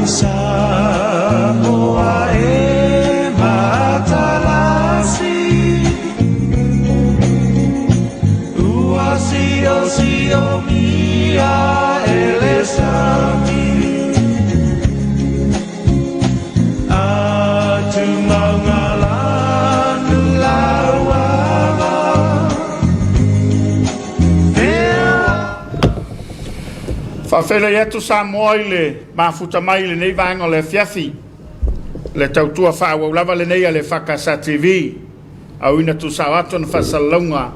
Samoa e matalasi Ua siosiomia e le sami Faafeiloai atu Samoa i le mafuta mai i lenei vaega o le afiafi. Le tautua faaauau lava lenei a le EFKS TV, auina tuusao atu ona faasalalauga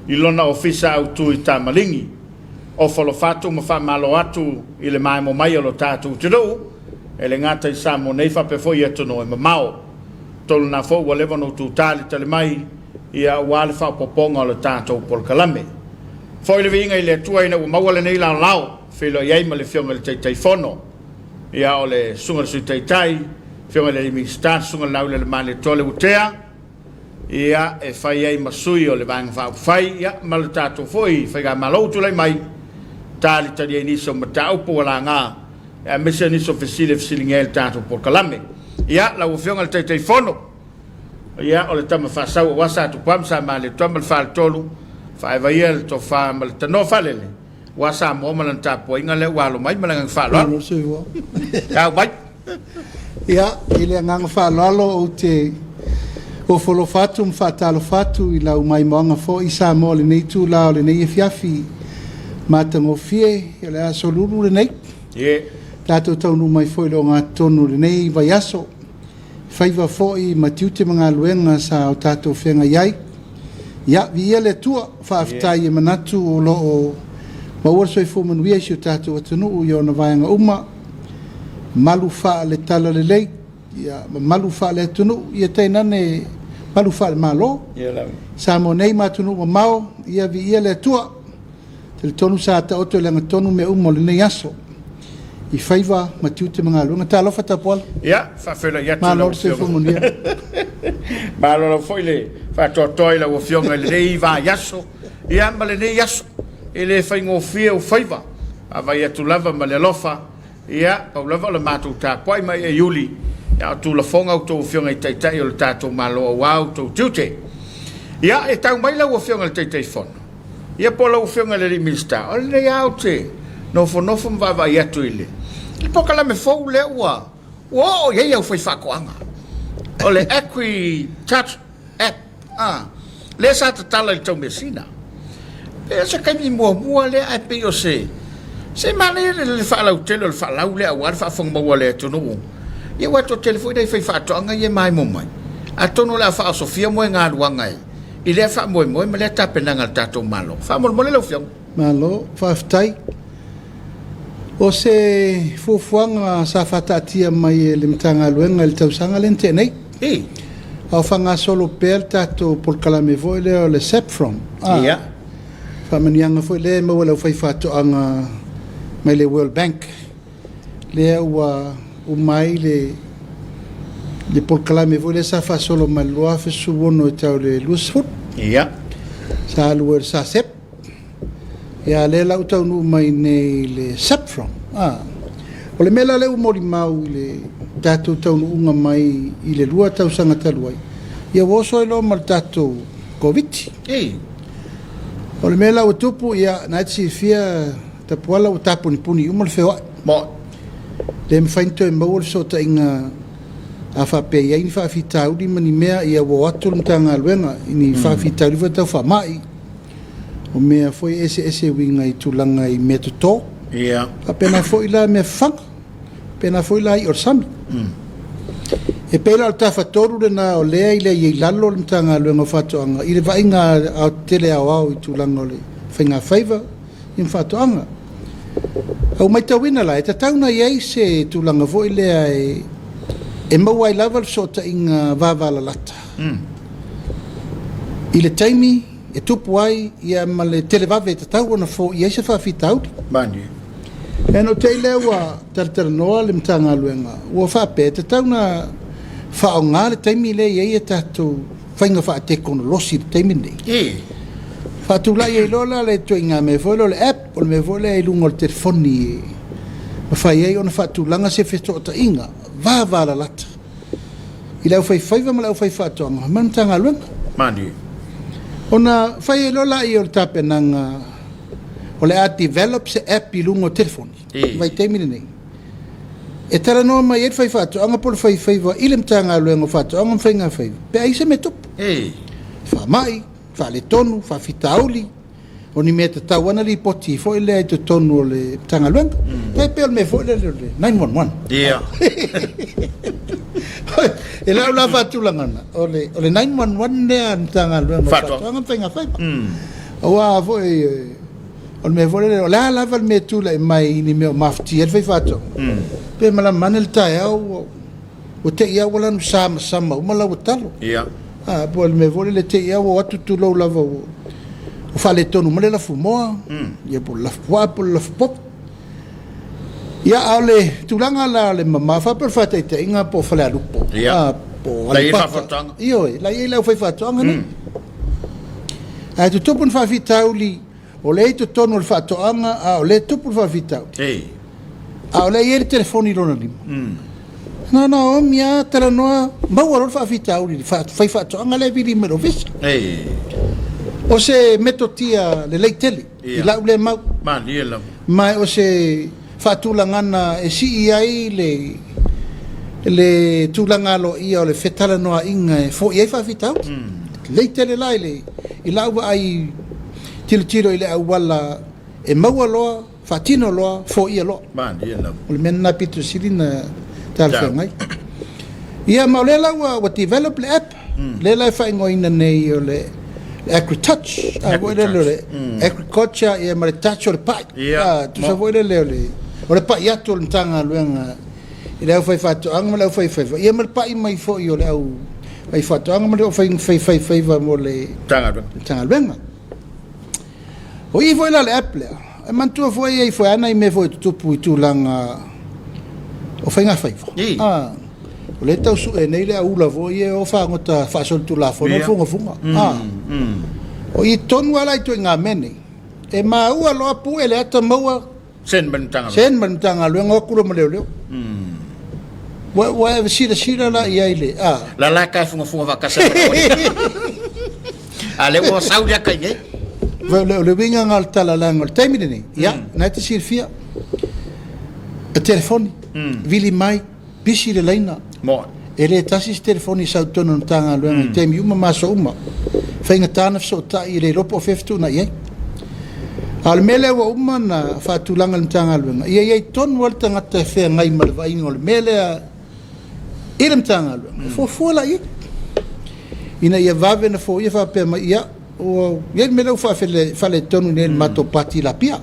i lona ofisa autu i Tamaligi. Ofo alofa atu ma faamalo atu i le maemo mai o lo tatou atunuu, e le gata i Samoa nei faapea foi i atunuu e mamao. Tolu lena foi ua leva ona outou talitali mai ia aua le faaopoopoga o le tatou polokalame. Foi le viiga i le Atua ina ua maua lenei laolao, feiloai ai ma le Afioga i le Taitaifono, ia o le Susuga i le Sui Taitai, Afioga i le Minisita, le Susuga i le Laulelei Leuatea, ia e fai ai ma sui o le Vaega Faaupufai, ia ma le tatou foi Faigamalo ua tulai mai, talitali ai nisi o mataupu ua laga, aemaise nisi o fesili e fesiligia ai le tatou polokalame. Ia, lau Afioga i le Taitaifono, ia o le tama faasau aua Sa Tupua ma Sa Malietoa ma le Faletolu, faaeva ia le tofa ma le tanoa faalele, aua Samoa ma lana tapuaiga lea ua alo mai ma le agaga faaaloalo. Malo le soifua. Tau mai. Ia, i le agaga faaaloalo ou te ofo alofa atu ma faatalofa atu i lau maimoaga foi Samoa i lenei itula o lenei afiafi matagofie, o le aso lulu lenei. Tatou taunuu mai foi i le ogatotonu o lenei vaiaso, faiva foi ma tiute ma galuega sa o tatou feagai ai. Ia, viia le Atua, faafetai e manatu o lo o maua le soifua manuia i si o tatou atunuu i ona vaega uma, malu faale-talalelei, ia, ma malu faale-atunuu, ia tainane malu faale-Malo. Samoa nei ma atunuu mamao, ia viia le Atua. Talitonu sa taoto i le agatonu mea uma o lenei aso i faiva ma tiute ma galuega. Talofa Tapuala. Ia, faafeiloai atu i Malo lau le soifua Afioga. manuia. Malo lava foi le faatoatoa i lau Afioga i lenei vaiaso, ia ma lenei aso. E le faigofie ou faiva, vaavaai atu lava ma le alofa, ia, pau lava o le matou tapuai mai e Iuli, a o tulafoga outou Afioga i Taitai o le tatou Malo aua outou tiute. Ia, e tau mai lau Afioga i le Taitaifono, Ia po o lau Afioga i le alii Minisita, o lenei lava ou te nofonofo ma vaavaai atu i le polokalame fou lea ua ua oo i ai au faifaatoaga. O le AgriTouch App, ah, lea sa tatala i le taumeasina. Pei o se taimi muamua lea ae pei o se se manaia le, le faalautele o le faalau lea aua le faafofoga maua a le atunuu. Ia ua toatele foi nai faifaatoaga ia e maimoa mai. Atonu o le a faaosofia moegaluaga e i lea faamoemoe ma lea tapenaga a le tatou Malo. Faamolemole lau Afioga. Malo, faafetai. O se fuafuaga sa faataatia mai e le Matagaluega i le tausaga lea na tea nei. A o faagasolo pea le tatou polokalame foi lea o le SAPFROM. Faamanuiaga foi lea e maua e le aufaifaatoaga mai le World Bank. Lea ua uma ai le le polokalame foi lea sa faasolo mai le 2016 e tau le 20. Sa alu ai le SACEP. Ia lea la ua taunuu mai nei i le SAPFROM. O le mea la lea ua molimau i le tatou taunuuga mai i le 2 tausaga talu ai, ia ua oso ai loa ma le tatou Koviti. O le mea la ua tupu, ia na e te silafia Tapuala ua tapunipuni uma le feoai. Mo. Le mafai ona toe maua le fesootaiga a faapea e i ai ni faafitauli ma ni mea, ia ua o atu le Matagaluega i ni faafitauli foi tau faamai, o mea foi e eseese uiga i tulaga i mea toto. Faapena foi la mea fafaga, faapena foi la i'a o le sami. E pei la o le tafatolu lena o lea e i ai i lalo le Matagaluega o Faatoaga i le vaaiga aotetele aoao i tulaga o le faigafaiva, i ma faatoaga. A ua matauina la, e tatau ona i ai se tulaga foi lea e maua ai lava le fesootaiga vavalalata i le taimi e tupu ai ia ma le televave e tatau ona foia ai se faafitauli. Mani. Ia ona te i lea ua talatalanoa le Matagaluega, ua faapea e tatau ona faaaoga le taimi lea e i ai a tatou faiga faatekonolosi i le taimi lenei. Faatulai ai loa la le ituaiga mea foi lea o le app, o le mea foi lea i luga o le telefoni mafai ai ona faatulaga se fesootaiga vavalalata i le aufaifaiva ma le aufaifaatoaga ma le Matagaluega. Malie. Ona fai ai loa laia o le tapenaga o le a develop se app i luga o telefoni i le vaitaimi lenei e talanoa mai ai le faifaatoaga po o le faifaiva i le Matagaluega o Faatoaga ma Faigafaiva pe a i ai se mea tupu, faamai, faaletonu, faafitauli, o ni mea e tatau lava ona lipoti foi lea i totonu o le Matagaluega. E pei o le mea foi lea o le 911. I lau la faatulagaga, o le 911 lea a le Matagaluega o Faatoaga ma Faigafaiva. Aua foi o le mea foi lea, o le a lava le mea e tulai mai i ni mea o mafatia ai le faifaatoaga, pe malama ane le taeao ua te i lava ua lanu samasama uma lau talo. A, po o le mea foi lele te i lava ua o atu tulou lava ua faaletonu mai le lafumoa, ia po o le lafupuaa po o le lafupopo. Ia, a o le tulaga la o le mamao, faapea o le faataitaiga po o Falealupo, a, po o Aleipata. Ioe, la e i ai le aufaifaatoaga nei. Ae tutupu ni faafitauli O lea i totonu o le faatoaga a o lea e tupu le faafitauli. A o lea e i ai le telefoni i lona lima. Na ona oomi lava talanoa maua loa le faafitauli i le faifaatoaga lea e vili mai i le ofisa. O se metotia lelei tele i lau lea mau. Malie lava. Ma o se faatulagana e sii ai le le tulaga aloaia o le fetalanoaiga e foia ai faafitauli. Lelei tele la i le i lau vaai tilotilo i le auala e maua loa, faatino loa, foia loa. Malie lava. O le mea lena pito sili ona talafeagai. Ia ma o lea la ua, ua develop le app, lea la e faaigoaina nei o le AgriTouch, a foi lele o le agriculture ia ma le touch o le pai. Ia, A, tusa foi lele o le, o le pai atu o le Matagaluega i le aufaifaatoaga ma le aufaifaiva, ia ma le pai mai foi o le aufaifaatoaga ma le aufaifaiva mo le Matagaluega. O i foi la le app lea, e manatua foi e i ai foi lava nai mea foi e tutupu i tulaga o faigafaiva. A, o lea e tau sue nei le aula foi e o fagota faasolitulafono le fugafuga. A, o i tonu lava la i ituaiga mea nei, e maua loa pue le ata maua Send mai le Matagaluega. Send mai le Matagaluega, o atu loa ma leoleo. Ua, ua e silasila la i ai le, a. La la ka e fugafuga faatasi ai ma le A lea ua sau le ata i nei. O le, o le uiga lena o le tala leaga o le taimi lenei, ia, na e te silafia, e telefoni, vili mai, pisi le laina. Moa. E le tasi se telefoni e sau i totonu o le Matagaluega i taimi uma ma aso uma. E faigata ona fesootai, e le iloa po o fea e fetuunai ai. A o le mea lea ua uma ona faatulaga e le Matagaluega, ia i ai tonu lava le tagata e feagai ma le vaaiga o le mea lea i le Matagaluega, e fuafua la i ai, ina ia vave ona foia faapea mai, ia, ua i ai le mea lea ua faaletonu nei i le matou pati i Lapia.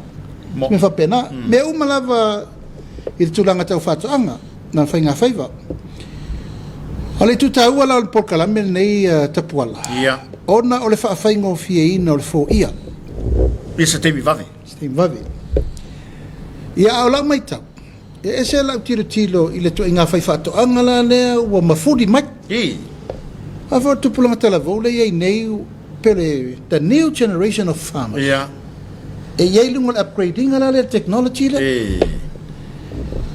Mea faapena. Mea uma lava i le tulaga tau faatoaga ma faigafaiva. O le itu taua la o le polokalame lenei Tapuala, ona o le faafaigofieina o le foia. I se taimi vave. Se taimi vave. Ia, a o lau matau, e ese lau tilotilo i le ituaiga faifaatoaga la lea ua mafuli mai. A foi o le tupulaga talavou lea e i ai nei, pe le the new generation of farmers. E i ai i luga o le upgrade ina la lea le technology lea.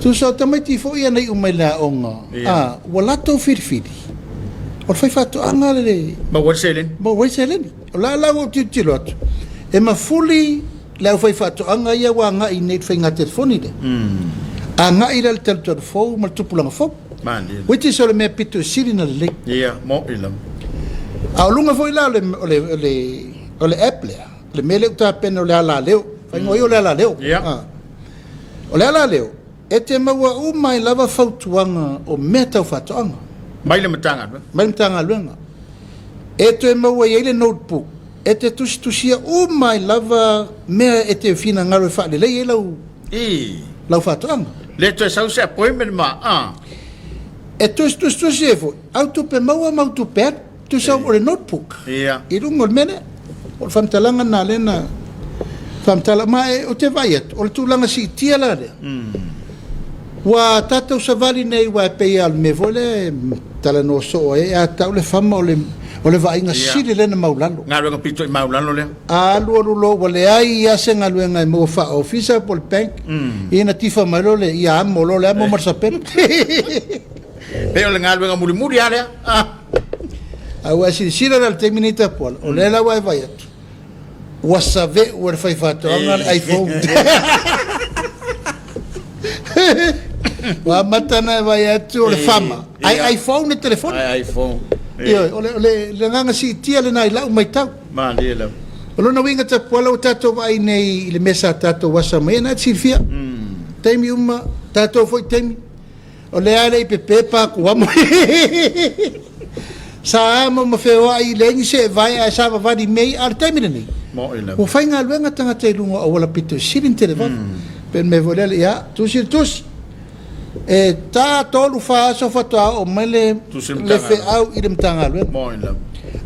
Tusa o tamaiti foi ia na iu mai le aoga, a, ua latou filifili, o le faifaatoaga le... Maua ai le seleni. Maua ai le seleni. O la la ua ou tilotilo atu, e mafuli le aufaifaatoaga ia ua agai nei i le faiga telefoni lea, agai la i le talutalu fou ma le tupulaga fou. Which is o le mea pito sili ona lelei. Ia, moni lava. A o luga foi la o le, o le, o le, o le app lea, le mea lea ua tapena o le alaleo, faaigoa ia o le alaleo. Ah. O le alaleo, e te maua uma ai lava fautuaga o mea tau faatoaga. Mai le Matagaluega. Mai le Matagaluega. E toe maua i ai le notebook, e te tusitusia uma ai lava mea e te finagalo e faalelei ai lau, lau faatoaga. Le toe sau se appointment ma, ah. E tusitusitusi ai foi, au tupe maua ma au tupe alu. Tusa o le notebook i luga o le mea lea. O le faamatalaga lena lea na faamatala. Ma ou te vaai atu, o le tulaga siitia la lea. Ua tatou savali nei aua e pei lava o le mea foi lea e talanoa soo ai, a tau le fama o le, O le vaaiga sili lea na maulalo. Galuega pito i maulalo lea. A alualu loa ua leai lava se galuega e maua faa-ofisa po o le bank, ia ona tifa mai loa lea, ia amo loa le amo ma le sapelu. Pei o le galuega mulimuli lava lea. A ua e silasila la i le taimi nei Tapuala, o lea la ua e vaai atu, ua save'u e le faifaatoaga le iPhone. Ua amata ona e vaai atu o le fama, ae iPhone le telefoni. Ae iPhone. Ioe, o le, o le, le agaga siitia lena i lau matau. Malie lava. O lona uiga Tapuala ua tatou vaai nei i le mea sa tatou asa mai ai, na e te silafia. Taimi uma, tatou foi taimi, O lea e le i pepe pa ku amo. Sa amo ma feoai i leai ni seevae ae savavali mea ia. A o le taimi lenei, Moʻi lava. ua faigaluega tagata i luga o auala pito i sili ni televave. Pei o le mea foi lea, ia, tusi le tusi. E ta tolu fa aso faatoa oo mai le, Tusi i le le Matagaluega. feau i le Matagaluega. Moʻi lava.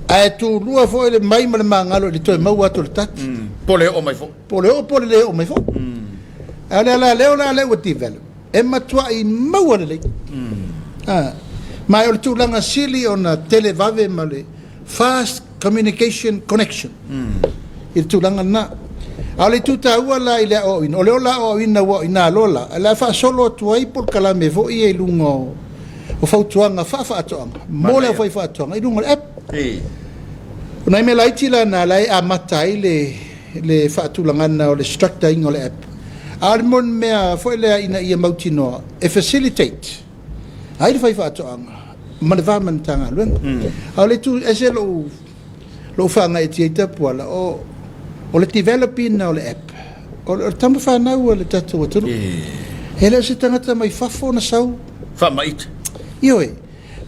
Ae tulua foi le mai ma le magalo i le toe maua atu o le tati. Po o le oo mai foi. Po o le oo po o le le oo mai foi. A o le ala lea o la lea ua develop. E matuai maua lelei. Ma o le tulaga sili ona televave ma le fast communication connection i le tulaga lena. A o le itu taua la i le aoaoina, o le ola aoaoina ua ina loa la, o le a faasolo atu ai polokalame foi ia i luga o fautuaga faafaatoaga mo le aufaifaatoaga i luga o le app. O nai mea laiti la na la e amata ai le faatulagaga o le structure ina o le app. A o le moni mea foi lea ina ia mautinoa e facilitate ai le faifaatoaga ma le va ma le Matagaluega. A o le itu ese lou lou faagaeetia ai Tapuala, o o le develop ina o le app, o le tama fanau a le tatou atunuu. E le o se tagata mai fafo na sau. Faamaite. Ioe.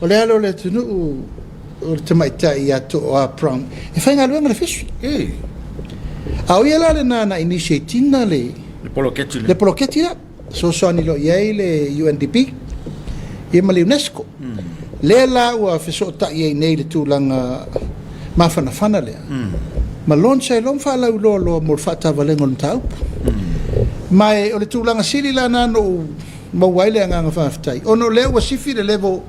O le alo o le atunuu o le tamaitai ia Tooa Brown e faigaluega i le fishery. A o ia la lena na initiate ina le Le poloketi lea. Le poloketi lea. Fesoasoani loa i ai le UNDP ia ma le UNESCO. Lea la ua fesootai ai nei i le tulaga mafanafana lea ma launch ai loa ma faalauiloa loa mo le faatavalega o le mataupu. Ma o le tulaga sili la lena na ou maua ai le agaga faafetai ona o lea ua sifi le level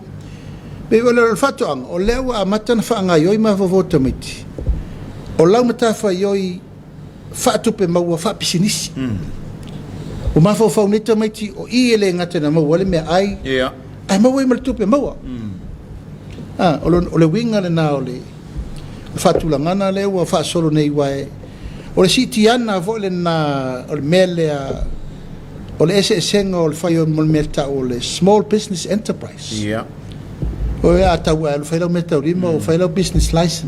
pei o le faatoaga o lea ua amata ona faagaoioi mafaufau o tamaiti o lau matafaioi faatupe maua faapisinisi. Ua mafaufau nei tamaiti o i e le gata ina maua ai le meaai ae maua ai ma le tupe maua. O le uiga lena o le faatulagaga lea ua faasolo nei aua o le siitiaga foi lena o le mea lea o le eseesega o le fai o le mea e tau o le small business enterprise. O e a tau alu fai lau meataulima o fai lau business license.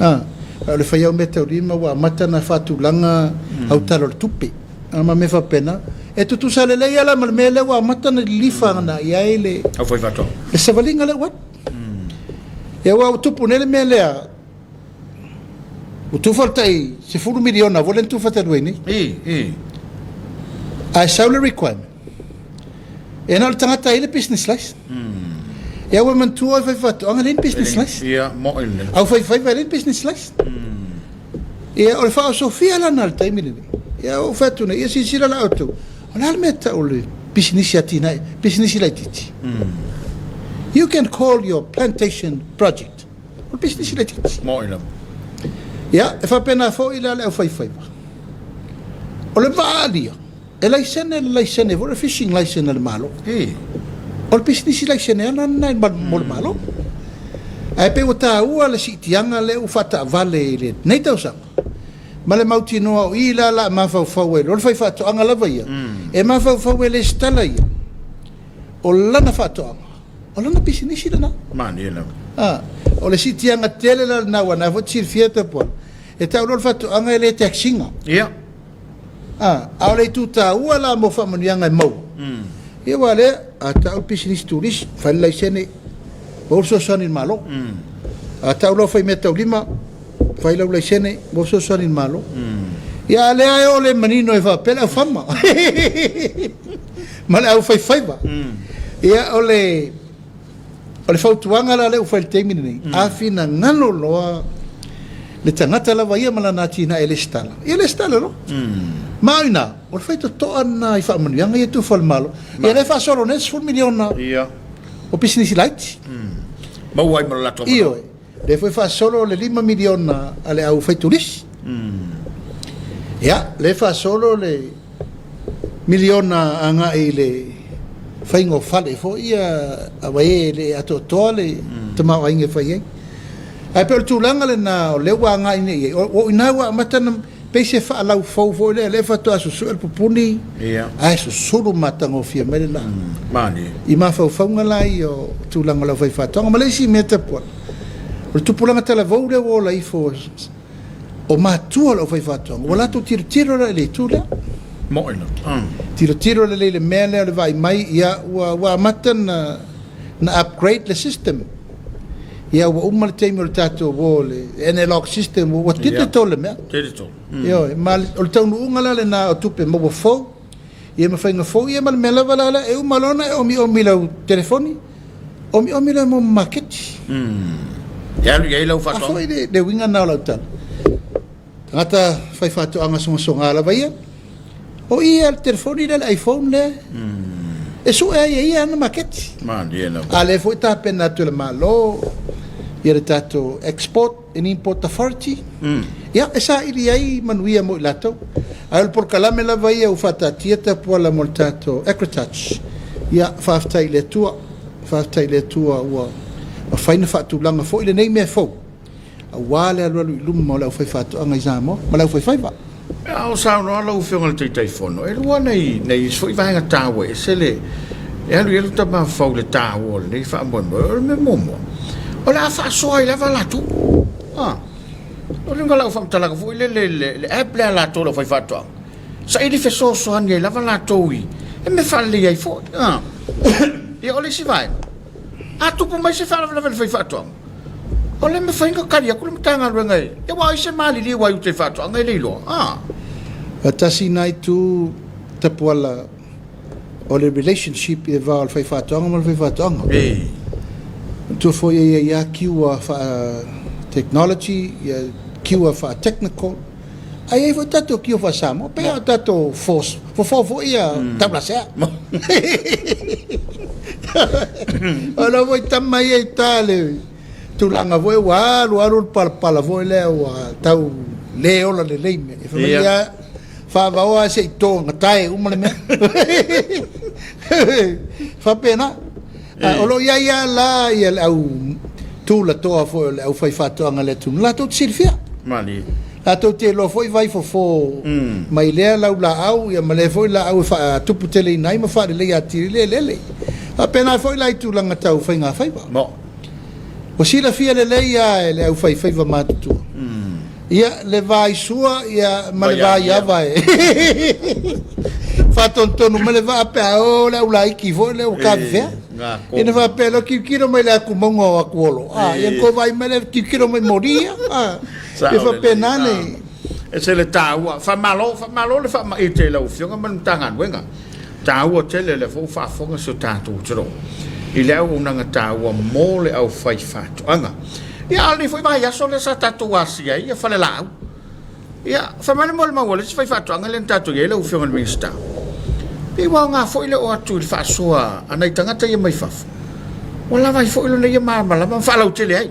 A o le fai au meataulima ua amata ona faatulaga au tala o le tupe. Ma mea faapena. E tutusa lelei lava la ma le mea lea ua amata ona lilifa agai i ai le Aufaifaatoaga. Le savaliga lea ua alu. Ia aua ua tupu nei le mea lea, ua tufa le tai 10 miliona foi lea na tufa talu ai nei. Ae sau le requirement, e na o le tagata e i ai le business license. Ia ua manatua e faifaatoaga e leai ni business license. Ia, moʻi lelei. Au faifaiva e leai ni business license. Ia, o le faaosofia la lena i le taimi lenei. Ia, ua ou fai atu nei, ia silasila la outou, o le a le mea e tau o le pisinisi atinae, pisinisi laitiiti? You can call your plantation project o le pisinisi laitiiti. Moʻi lava. Ia, e faapena foi la le aufaifaiva. O le vaa alia, E laisene le laisene foi le fishing licence a le Malo. O le pisinisi laisene ana lena mo le Malo. Ae pei ua taua le siitiaga lea ua faataavale i lenei tausaga ma le mautinoa o i la la a mafaufau ai loa le faifaatoaga lava ia, e mafaufau e lesitala ia o lana faatoaga, o lana pisinisi lena. Malie lava. O le siitiaga tele la lena aua o lena foi e te silafia Tapuala, e tau loa le faatoaga e le tax ina. A, a o le itu taua la mo faamanuiaga e maua, ia aua lea, a tau le pisinisi turisi, fai le laisene, maua le fesoasoani i le Malo. A tau lau faimeataulima, fai lau laisene, maua le fesoasoani i le Malo. Ia a lea e oo le manino e faapea le aufama ma le aufaifaiva. Ia o le O le fautuaga la lea ua fai i le taimi lenei, a finagalo loa le tagata lava ia ma lana atinae e lesitala, ia lesitala loa. Ma o i ina, o le faitotoa lena i faamanuiaga ia e tufa i le Malo. Ia lea e faasolo nei le 10 miliona o pisinisi laiti. Maua ai ma le latou manaoga. Ioe. Lea foi faasolo le $5 miliona a le au fai turisi. Ia, lea faasolo le miliona agai i le faiga o fale foi ia aua e le atoatoa le tamaoaiga e fai ai. Ae pei o le tulaga lena o lea ua agai nei i ai, o i ina ua amata ona pei se faalaufou foi lea, lea faatoa susue le pupuni ae susulu matagofie mai le laa. Malie. I mafaufauga la ia o tulaga o le aufaifaatoaga. Ma le isi mea tapuala, o le tupulaga talavou lea ua ola ifo o matua o le aufaifaatoaga, ua latou tilotilo la i le itu lea. Mo'i lava. Tilotilo lelei i le mea lea o le vaai mai, ia ua amata na upgrade le system. Ia ua uma le taimi o le tatou o le analog system, ua digital le mea. Digital. Ioe, ma o le taunuuga la lena o tupe maua fou, ia ma faiga fou, ia ma le mea lava la lea, e uma loa ona e omiomi i lau telefoni, omiomi loa mo maketi. E alu i ai lau A faatoaga. foi le uiga lena o lau tala. Tagata fai faatoaga sogasoga lava ia, o i ia le telefoni lea, le iPhone lea, e sue ai e ia ana maketi. Malie lava. A lea foi tapena atu e le Malo ia le tatou Export and Import Authority, ia e saili ai manuia mo i latou. Ae o le polokalame lava ia ua faataatia tapuala mo le tatou Agritouch. Ia, faafetai i le Atua, faafetai i le Atua ua mafai ona faatulaga foi lenei mea fou, aua le alualu i luma o le aufaifaatoaga i Samoa ma le aufaifaiva. A o saunoa lau Afioga i le Taitaifono, e lua nai nai isi foi vaega taua e ese le e alu i ai lo mafaufau i le taua o lenei faamoemoe. O le mea muamua, o le a faasoa ai lava latou. Ah, o le lau faamatalaga foi lele le app lea a latou le aufaifaatoaga, saili fesoasoani ai lava latou i e mea faalelei ai foi. Ah. Ia o le isi vaega, a tupu mai se faalavelave i le faifaatoaga, o le mafai ona tali atu le Matagaluega e aua ai se maliliu ai uta i faatoaga e le iloa. Ah. Tasi na itu tapuala o le relationship i le va o le faifaatoaga ma le faifaatoaga. Manatua foi e i ai lava kiua faa-technology, ia kiua faa-technical, ae i ai foi tatou kiua faa-Samoa, pei lava o tatou force, fofo foi ia taulasea. O la foi tama ia i ta le tulaga foi ua alu alu le palapala foi lea ua tau le ola lelei mea. E fai mai ia faavaoa se i to gatae uma le mea. Faapena. O lo o i ai lava la ia le au tulatoa foi o le aufaifaatoaga a le atunuu, latou te silafia. Malie. Latou te iloa foi vai fofo mai lea laulaau ia ma lea foi laau e faatuputeleina ai ma faaleleia atili le eleele. Faapena foi la i tulaga tau faigafaiva. Mo. Ua silafia lelei lava e le aufaifaiva matutua. Ia, le va i sua ia, ma le va i ava e faatonutonu mai le vaa pe a o le aulaiki foi lea ua kavevea. Ina faapea loa tilotilo mai le atumauga o Atuolo, a, ia na tou vaai mai lea tilotilo mai moli ia, a, ia faapena le... Ese le taua. Faamalo, faamalo le faamaite i lau Afioga ma le Matagaluega. Taua tele lea foi ua faafofoga si o tatou atunuu i le auaunaga taua mo le aufaifaatoaga. Ia, a o lenei foi vaiaso lea sa tatou asia ai ia falelaau. Ia, fai mai le molimau a le isi faifaatoaga lea na tatou i ai lau Afioga i le Minisita. Pei ua aoga foi le oo atu i le faasoa a nai tagata ia mai fafo. Ua lava ai foi lona ia malamalama ma faalautele ai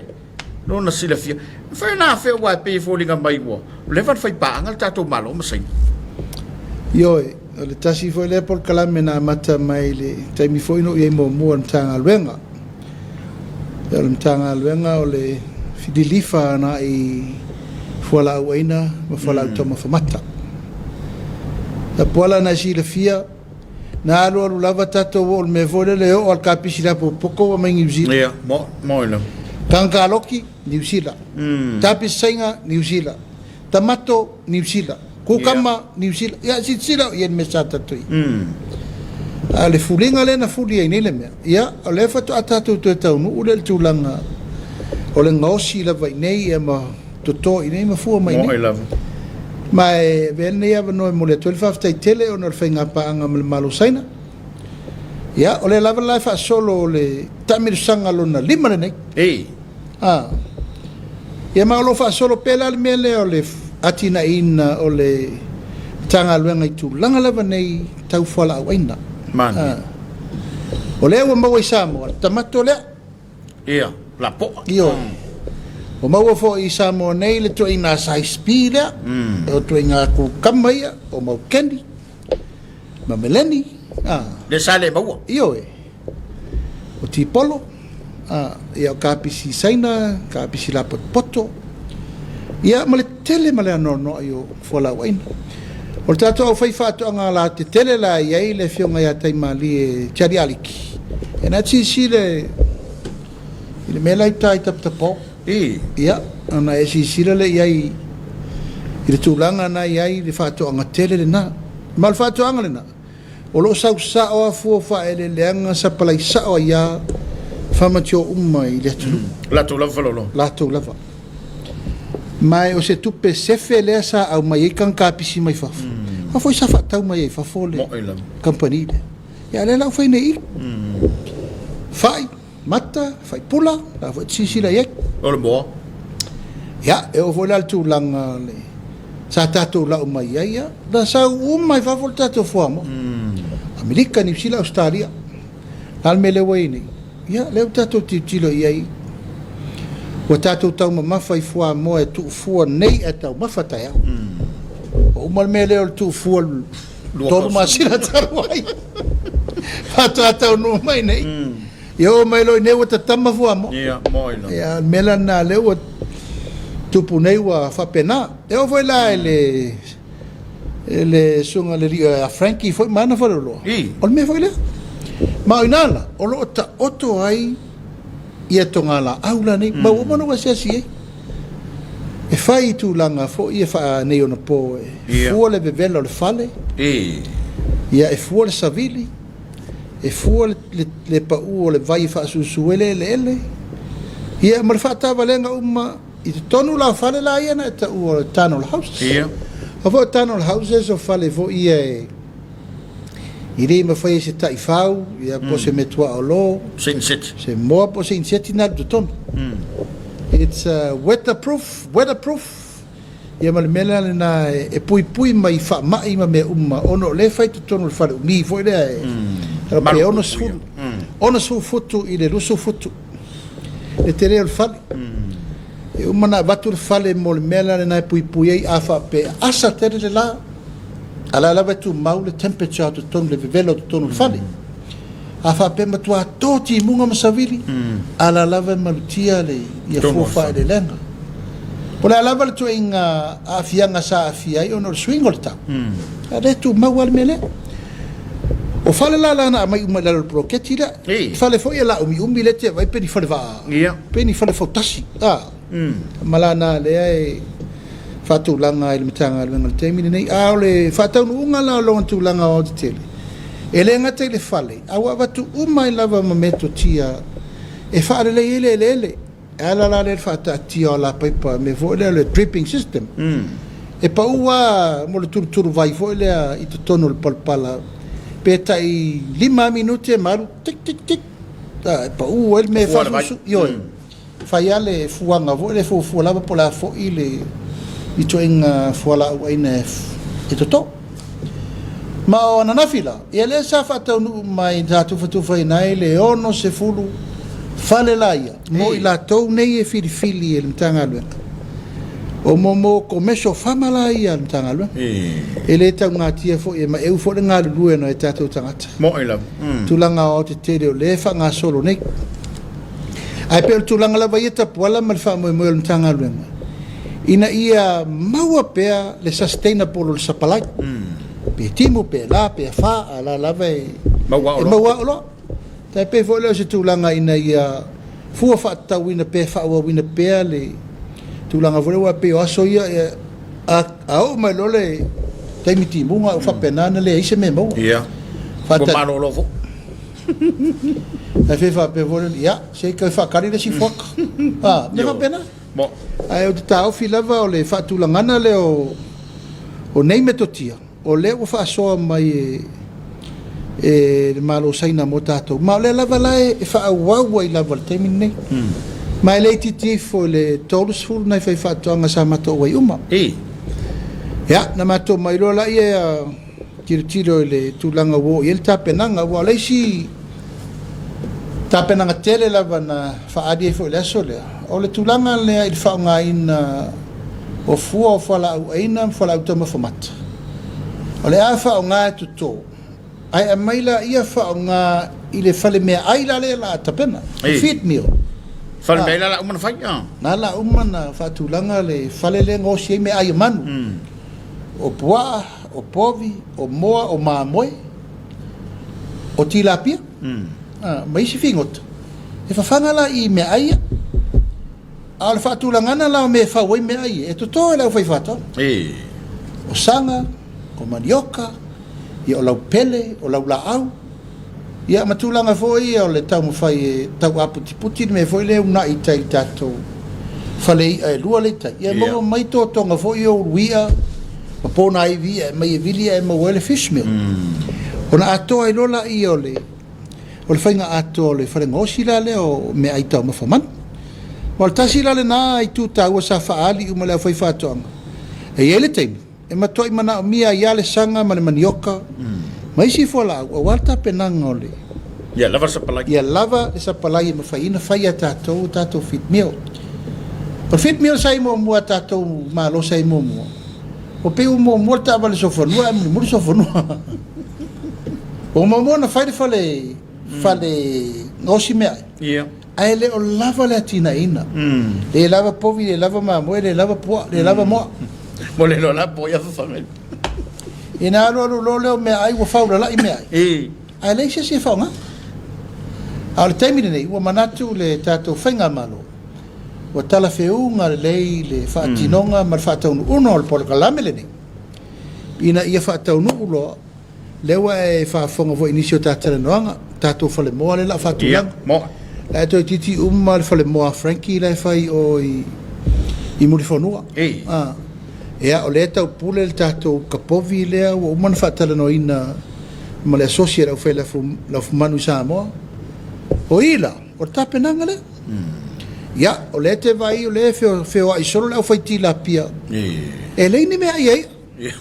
lona silafia. Mafai ona afea aua e pei e foliga mai ua leva ona faipaaga le tatou Malo ma Saina. Ioe, o le tasi foi lea polokalame na amata mai i le taimi foi na ou i ai muamua i le Matagaluega. O le Matagaluega o le lilifa agai fualaau aina ma fualaau taumafa mata. Tapuala na e silafia, na alualu lava tatou oo i le mea foi lele e oo lava i le kapisi lapopopo ua mai Niu Sila. Ia, mo, mo i lava. Tagata Niu Sila. Tapisi Saina, Niu Sila. Tamato, Niu Sila. Kukama, Niu Sila. Ia, silasila i ai le mea sa tatou i ai. A o le fuliga lea na fuli ai nei le mea, ia, o lea faatoa tatou toe taunuu lea i le tulaga o le gaosi lava i inei ia ma toto i inei ma fua mai i inei. Lava. Ma e avea lenei avanoa e momoli atu ai le faafetai tele ona o le faigapaaga ma le Malo o Saina. Ia, o lea lava la e faasolo o le taamilosaga lona 5 lenei. Ei. A. Ia ma o lo o faasolo pea la le mea lea o le atinaeina o le Matagaluega i tulaga lava nei tau fualaau aina. Manaia. O lea ua maua i Samoa le tamato lea. Ia, lapoa. Ioe. Ua maua foi i Samoa nei le tuaiga size B lea, o tuaiga kukama ia, o maukeni ma meleni, a. Lea sa le maua. Ioe. O tipolo, a, ia o kapisi Saina, kapisi lapotopoto, ia ma le tele ma le anoanoai o fualaauaina. O le tatou aufaifaatoaga latetele la e i ai le Afioga ia Taimalie Charlie Aliki, ia na te silasila i le mea la i uta i Taputapuao. Ia, ona e silasila lea i ai i le tulaga na i ai le faatoaga tele lena. Ma o le faatoaga lena, o lo o sau sao lava fua o faaeleeleaga sapalai sao ai lava famatio uma i le atunuu. Latou lava faleoloa. Latou lava. Ma o se tupe sefe lea sa aumai ai taga kapisi mai fafo. Aua foi sa faatau mai ai i fafo le kamupani lea. Ia a o lea la ua fai nei i i. Fai. Mata, faipula, la foi te silasila i ai. O le moa. Ia, e oo foi la i le tulaga o le sa tatou lau mai ai, ia, na sau uma i fafo le tatou fuamoa. Amerika, Niu Sila, Ausetalia. O le a le mea lea ua i ai nei? Ia, lea ua tatou tilotilo i ai, ua tatou taumamafa i fuamoa e tuufua nei ae taumafa taeao. Ua uma le mea lea o le tuufua 3 masina talu ai. Faatoa taunuu mai nei. Ia oo mai loa i nei ua tatama fuamoa. Ia, moe lava. Ia, o le mea la lena lea ua tupu nei ua faapena. E oo foi la i le i le susuga i le alii ia Frankie foi ma ana faleoloa. O le mea foi lea. Ma o i ina la, o lo o taoto ai ia togalaau la nei, ma ua uma ona ou asiasi i ai. E fai i tulaga foi ia faaneionapo e fua le vevela o le fale, ia e fua le savili, e fua le pau o le vai e faasusu ai le eleele, ia ma le faatavalega uma i totonu la o fale la ia na e taua o le tunnel houses. A foi o tunnel houses o fale foi ia e e le mafai e se taifau, ia po o se metuaolo, Se inseti. se moa po o se inseti na alu i totonu. It's weatherproof, weatherproof, ia ma le mea la lena e puipui mai i faamai ma mea uma ona o lea e fai i totonu o le fale umi foi lea e pe 60, 60 futu i le 20 futu le tele o le fale. E uma ona avatu le fale mo le mea la lena e puipui ai a faapea asa tele le la, a la lava e tumau le temperature o totonu, le vevela o totonu o le fale. A faapea e matua to timuga ma savili, a la lava e malutia le ia fua faaeleeleaga. Po o le a lava le tuaiga aafiaga sa aafia ai ona o le suiga o le tau, a lea e tumau lava le mea lea. O fale la la na aumai uma i lalo o le poloketi lea, fale foi e laumiumi lea e te vaai pe ni fale vaa, pe ni fale fautasi, a. Ma lana lea e faatulaga ai le Matagaluega i le taimi lenei. A o le faataunuuga la o lona tulaga aoaotetele, e le gata i le fale, a ua avatu uma ai lava ma metotia e faalelei ai le eleele. E ala la lea i le faataatia o alapaipa, mea foi lea o le dripping system. E pau lava mo le tulutuluvai foi lea i totonu o le palapala, pe tai 5 minute ma alu tik tik tik, e pau ai le mea e faasusu. Ioe. Fai lava le fuaga foi lea, fuafua lava po o le a foi le ituaiga fualaau aina e toto. Ma o ananafi la, ia lea sa faataunuu mai sa tufatufaina ai le 60 fale la ia mo i latou nei e filifili e le Matagaluega. O mo commercial farmer la ia a le Matagaluega. E le taugatia foi e maeu foi le galulue o nai o tatou tagata. Mo'i lava. Tulaga aoaotetele o lea e faagasolo nei. Ae pei o le tulaga lava ia Tapuala ma le faamoemoe o le Matagaluega, ina ia maua pea le sustainable o le supply, pe timu, pe la, pe afa, a o la lava e maua oloa. Tai pei foi lea o se tulaga ina ia fua faatatauina pea, faaauauina pea le tulaga foi lea, aua pei o aso ia, a oo mai loa le taimi timuga ua faapena ona leai se mea e maua. Ia, ua malolo foi. Ae fia faapea foi lea, ia, se i toe faatali le isi fuata. A, mea faapena. Ae ou te taofi lava o le faatulagana lea o nei metotia, o lea ua faasoa mai e le Malo o Saina mo tatou, ma o lea lava la e faaauau ai lava i le taimi lenei. Ma e le itiiti ifo i le 30 nai faifaatoaga sa matou ai uma. Ia, na matou mai loa laia tilotilo i le tulaga ua oo i ai le tapenaga, aua o le isi Tapenaga tele lava na faaali ai foi i le aso lea, o le tulaga lea i le faaaogaina o fua o fualaau aina ma fualaau taumafa mata. O le a faaaoga e toto, ae aumai laia faaaoga i le fale meaai la lea o le a tapena, le feed meal. Fale meaai la o le a uma ona fai. Na la uma ona faatulaga le fale lea e gaosi ai meaai a manu, o puaa, o povi, o moa, o mamoe, o tilapia. Ma isi figota, e fafaga la i meaai ia. A o le faatulagana la o mea e fau ai meaai ia, e toto e le aufaifaatoaga. O saga, o manioka, ia o laupele, o laulaau, ia ma tulaga foi ia o le taumafai e tau aputiputi le mea foi lea e uunai i tai i le tatou fale i'a e lua lea e i tai, ia maua mai totoga foi ia o ulu i'a ma ponaivi i'a e aumai e vili ae maua ai le fish meal. Ona atoa ai loa lea o le o le faiga atoa o le fale gaosi la lea o meaai taumafa manu. Ma o le tasi la lena itu taua sa faaali uma e le aufaifaatoaga, e i ai le taimi e matuai manaomia ai lava le saga ma le manioka ma isi fualaau aua le tapenaga o le Ia lava le sapalai. Ia lava le sapalai e mafai ai ona fai e tatou a tatou feed meal. O le feed meal sa i ai muamua a tatou Malo sa i ai muamua, ua pei ua muamua le taavale solofanua ae mulimuli le solofanua. Ua muamua ona fai le fale, fale gaosi meaai. Ae le o lava le atinaeina. Le lava povi, le lava mamoe, le lava puaa, le lava moa. Mo le loa la po ia fafaga. Ina alualu loa lea o meaai ua faulalai meaai. Ae leai se isi e faaaoga. A o le taimi lenei, ua manatu le tatou Faigamalo, ua talafeuga lelei le faatinoga ma le faataunuuga o le polokalame lenei, ina ia faataunuu loa. Lea ua e faafofoga foi i nisi o ta talanoaga, tatou falemoa lea o le a faatulaga. Moa. La e toeitiiti uma le falemoa a Frankie la e fai i o i Mulifanua. Ia, o lea e taupule le tatou kapovi lea ua uma ona faatalanoaina ma le asosi a le aufai lafumanu i Samoa. O i la, o le tapenaga lea. Ia, o lea e te vaai o lea e feoai solo le aufai tilapia. E leai ni meaai a ia.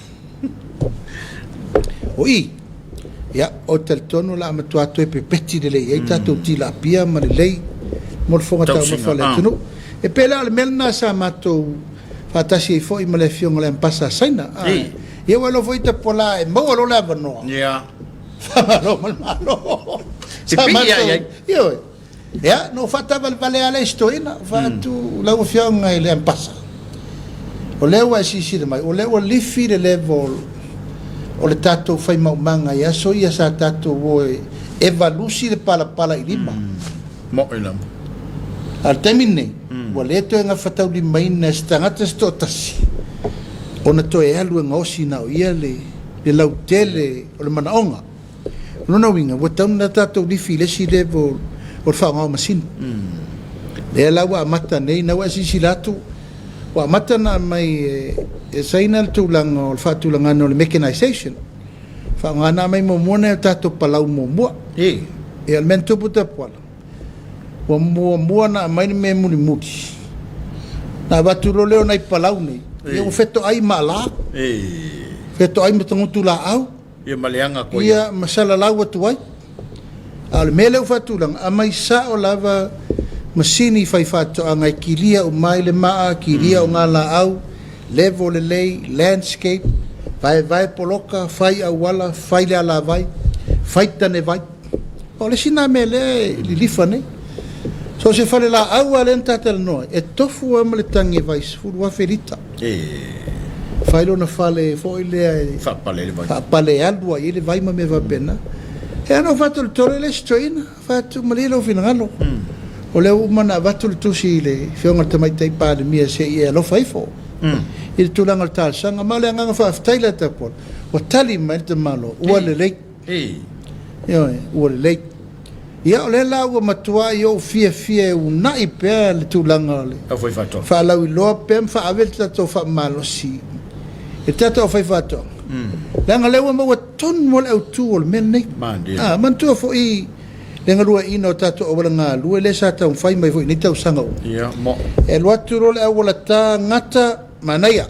O i, ia, ou te talitonu o le a matua toe pepeti lelei ai tatou tilapia ma lelei mo le fofoga taumafa o le atunuu. E pei la o le mea lena sa matou faatasi ai foi ma le afioga i le Ambasa a Saina. Ia ua iloa foi Tapuala e maua loa le avanoa. Faamalo ma le Malo. Sa matou, ioe. Ia, na ou faataavalevale lava lea i si toeaina, fai atu, lau Afioga i le Ambasa, o lea ua e silasila mai, o lea ua lifi le level o le tatou fai maumaga i aso ia sa tatou o e evalusi le palapala i lima. Mo'i lava. A o le taimi lenei, ua le toe gafataulimaina e se tagata se toatasi ona toe alu e gaosi na o ia le lautele o le manaoga. O lona uiga, ua tatau ona tatou lifi i le isi level o le faaaoga o masini. Lea la ua amata nei, na ua e silasila atu, ua amata ona aumai e Saina le tulaga o le faatulagaga o le mechanization. Faaaoga na aumai muamua nai o tatou palau muamua. Ia, o le mea na tupu Tapuala, ua muamua ona aumai le mea mulimuli, na avatu loa lea o nai palau nei, ia ua fetoai ma ala, fetoai ma tagutu laau, Ia ma leaga koe. Ia ma salalau atu ai. A o le mea lea ua faatulaga, aumai sao lava masini faifaatoaga e kilia uma ai le maa, kilia ogalaau, level lelei, landscape, vaevae poloka, fai auala, fai le alavai, fai tanevai. O le isi lena mea lea e lilifa nei. So o se falelaau lava lea na ta talanoa ai, e tofu lava ma le tagi e vai 10,000 lita. Fai lona fale foi lea e faapale le vai. Faapale e alu ai i le vai ma mea faapena. E ana ou faatoletole le isi toeaina, fai atu malie lou finagalo. O lea ua uma ona avatu le tusi i le Afioga i le Tamaitai Palemia se i e alofa ifo i le tulaga o le talosaga. Ma o le agaga faafetai lea Tapuala, ua tali mai le tamaloa, ua lelei. Ioe, ua lelei. Ia, o lea la ua matuai ou fiafia e uunai pea le tulaga o le faalauiloa pea ma faaave le tatou faamalosi i le tatou aufaifaatoaga, leaga o lea ua maua tonu lava le autu o le mea lenei. A, manatua foi le galueaiina o tatou auala galue lea sa taumafai mai foi i nei tausaga uma. E alu atu loa le auala ta gata, manaia.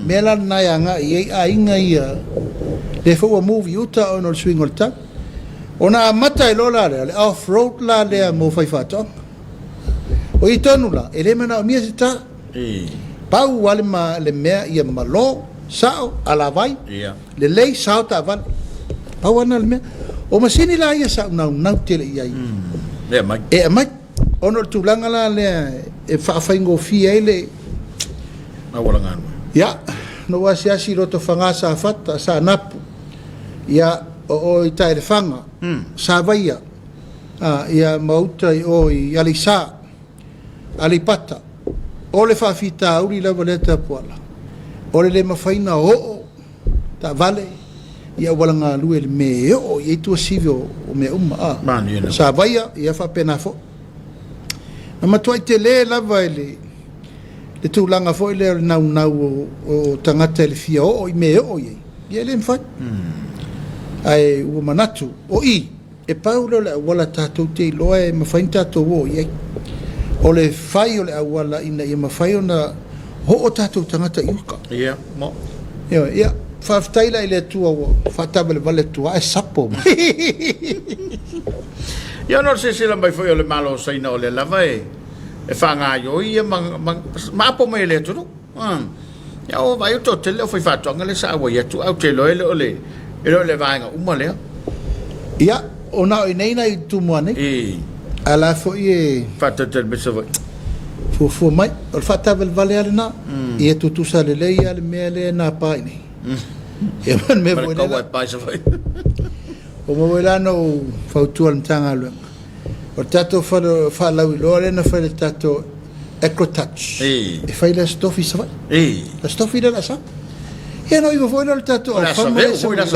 Mea la lena e agai i ai aiga ia, lea foi ua move i uta ona o le suiga o le tau. Ona amata ai loa la lea, o le off road la lea mo faifaatoaga. O i tonu la, e le manaomia se tā. Pau lava le, ma, le mea ia malo, sao, alavai, lelei, sao taavale. Pau lava lena o le mea. O masini la ia sa ou naunau tele i ai. E aumai. E aumai. Ona o le tulaga la lea e faafaigofie ai le auala galue. Ia, na ou asiasi i Lotofaga, Safata, Saanapu, ia, o o i Taelefaga, Savaia, a, ia, ma uta i o i Aleisa, Aleipata. O le faafitauli lava lea Tapuala, o le le mafai ona oo taavale i auala galue i le mea e oo i ai tuasivi o mea uma, a. Savaia, ia faapena foi. Na matuai tele lava i le le tulaga foi lea o le naunau o tagata i le fia oo i mea e oo i ai, ia e le mafai. Ae ua manatu, o i, e pau lea o le auala tatou te iloa e mafai ona tatou oo i ai. O le fai o le auala ina ia mafai ona oo tatou tagata i uka. Ia, mo. Ioe, ia, faafetai la i le Atua ua faataavalevale atu lava ae sapo mai. Ia ona o le silasila mai foi o le Malo o Saina o lea lava e e faagaioi ia ma, ma, ma apo mai e le atunuu. Ia o vaai o toatele o faifaatoaga lea sa auai atu, ae ou te iloa e le o le, e le o le vaega uma lea. Ia, o na o i nei nai Tumua nei. I. A la foi e Faatalitali mai Savaii. Fuafua mai, o le faataavalevale lava lena. Ia tutusa lelei lava le mea lea e napa i nei. Ia ma le mea foi lea. Ma le kaua e pa i Savaii. Ua maua ai la na ou fautua i le Matagaluega. O le tatou fale faalauiloa lea na fai le tatou Ecotouch. E fai le Aso Tofi i Savaii. Aso Tofi lea o le a sau. Ia na iva foi lea o le tatou aufaga lea i Savaii.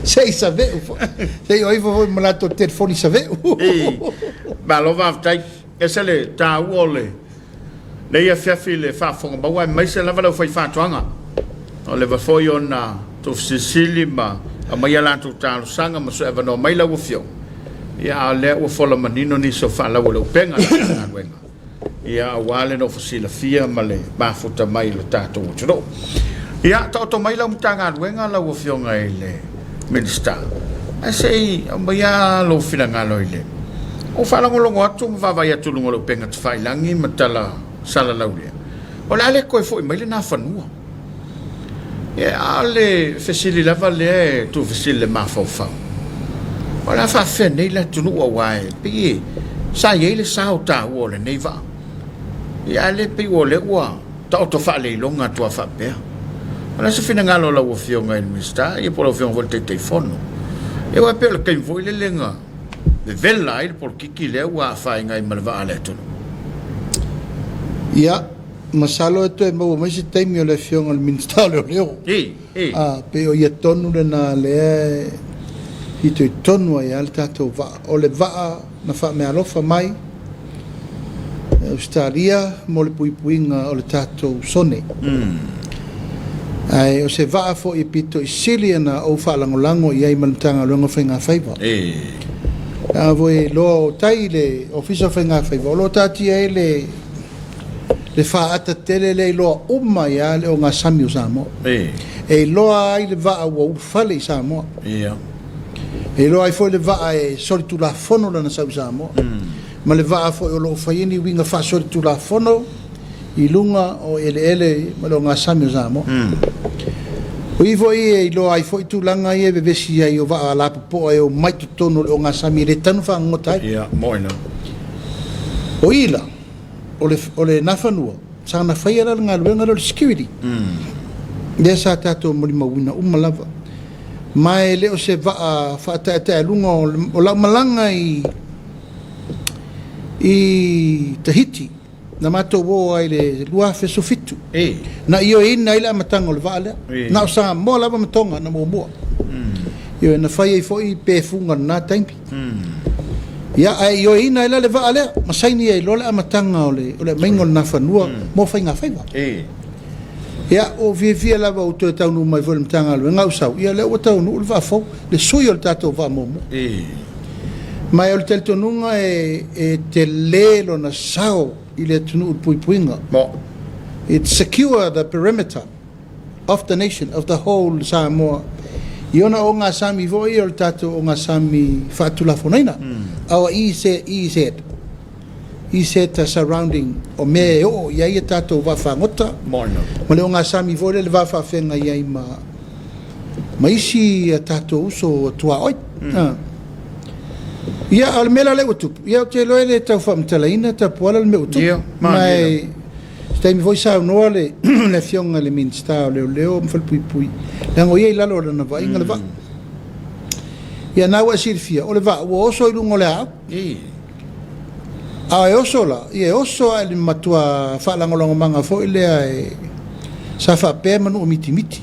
Se i saveu foi. Se i o ifo foi ma latou telefoni saveu. Malo faafetai. Ese le taua o le Nei afiafi le faafofoga maua aemaise lava le aufaifaatoaga. O leva foi ona tuufesilisili ma aumai a latou talosaga ma sue avanoa mai lau Afioga, ia a o lea ua fola manino nisi o faalau o le upega a le Matagaluega, ia aua le nofo silafia ma le mafuta mai i lo tatou atunuu. Ia, taoto mai lau Matagaluega lau Afioga i le Minisita, ae se i aumaia lou finagalo i le Ua faalogologo atu ma vaavaai atu i luga o le upega tafailagi ma tala salalau lea, o le a le toe foi mai lena fanua. Ia, a o le fesili lava lea e tuufesili i le mafaufau, o le a faafefea nei le atunuu aua e pei e sa i ai le sao taua o lenei vaa. Ia, a le pei o lea ua taoto faaleiloga atu lava faapea. O le a se finagalo o lau Afioga i le Minisita, ia po o lau Afioga foi i le Taitaifono? Ia aua e pei o le taimi foi lele na vevela ai le polokiki lea ua afaina ai ma le vaa a le atunuu. Ia, masalo e toe maua mai se taimi o le Afioga i le Minisita o Leoleo. I, i. A, pei o ia tonu lena lea e fitoitonu ai lava le tatou vaa. O le vaa na faameaalofa mai e Ausetalia mo le puipuiga o le tatou sone. Ae o se vaa foi e pito i sili ona ou faalagolago i ai ma le Matagaluega o Faigafaiva. Leaga foi e iloa o tai i le Ofisa o Faigafaiva o lo o taatia ai le le faata tele lea e iloa uma ai lava le ogasami o Samoa. E iloa ai le vaa ua ulufale i Samoa. E iloa ai foi le vaa e solitulafono lana sau i Samoa, ma le vaa foi o lo o fai ai ni uiga faasolitulafono i luga o eleele ma le ogasami o Samoa. O i foi e iloa ai foi tulaga ia e vevesi ai o vaa lapopoa e omai totonu o le ogasami e le tatau ona fagogota ai. Ia, moi la. O i la, o le, o le Nafanua, sa na faia la le galuega lea o le security. Lea sa tatou molimauina uma lava. Ma e le o se vaa faataetaealuga o lau malaga i i Tahiti na matou o ai i le 2017 na ioeina ai le amataga o le vaa lea. Na o Samoa lava ma Tonga na muamua. Ioe, na fai ai foi pefuga i lena taimi. Ia, ae ioeina ai la le vaa lea ma saini ai loa le amataga o le o le aumaiga o le Nafanua mo faigafaiva. Ia, ua ou fiafia lava ua toe taunuu mai foi i le Matagaluega au sau, ia lea ua taunuu le vaa fou, le sui o le tatou vaa muamua. Ma o le talitonuga e, e tele lona sao i le atunuu i le puipuiga. It secure the perimeter of the nation, of the whole Samoa. I ona ogasami foi ia o le tatou ogasami faatulafonoina, our EZ, EZ, EZ surrounding, o mea e oo i ai a tatou vaafagota, ma le ogasami foi lea le va faafeagai ai ma ma isi a tatou uso tuaoi. Ia, a o le mea la lea ua tupu, ia ou te iloa e le tau faamatalaina Tapuala le mea ua tupu. Ma e se taimi foi saunoa le le Afioga i le Minisita o Leoleo ma Falepuipui, leaga o ia i lalo o lana vaaiga le vaa. Ia na ua e silafia, o le vaa ua oso i luga o le aau. A e oso la, ia e oso lava i le matua faalagolagomaga foi lea e sa faapea manua mitimiti.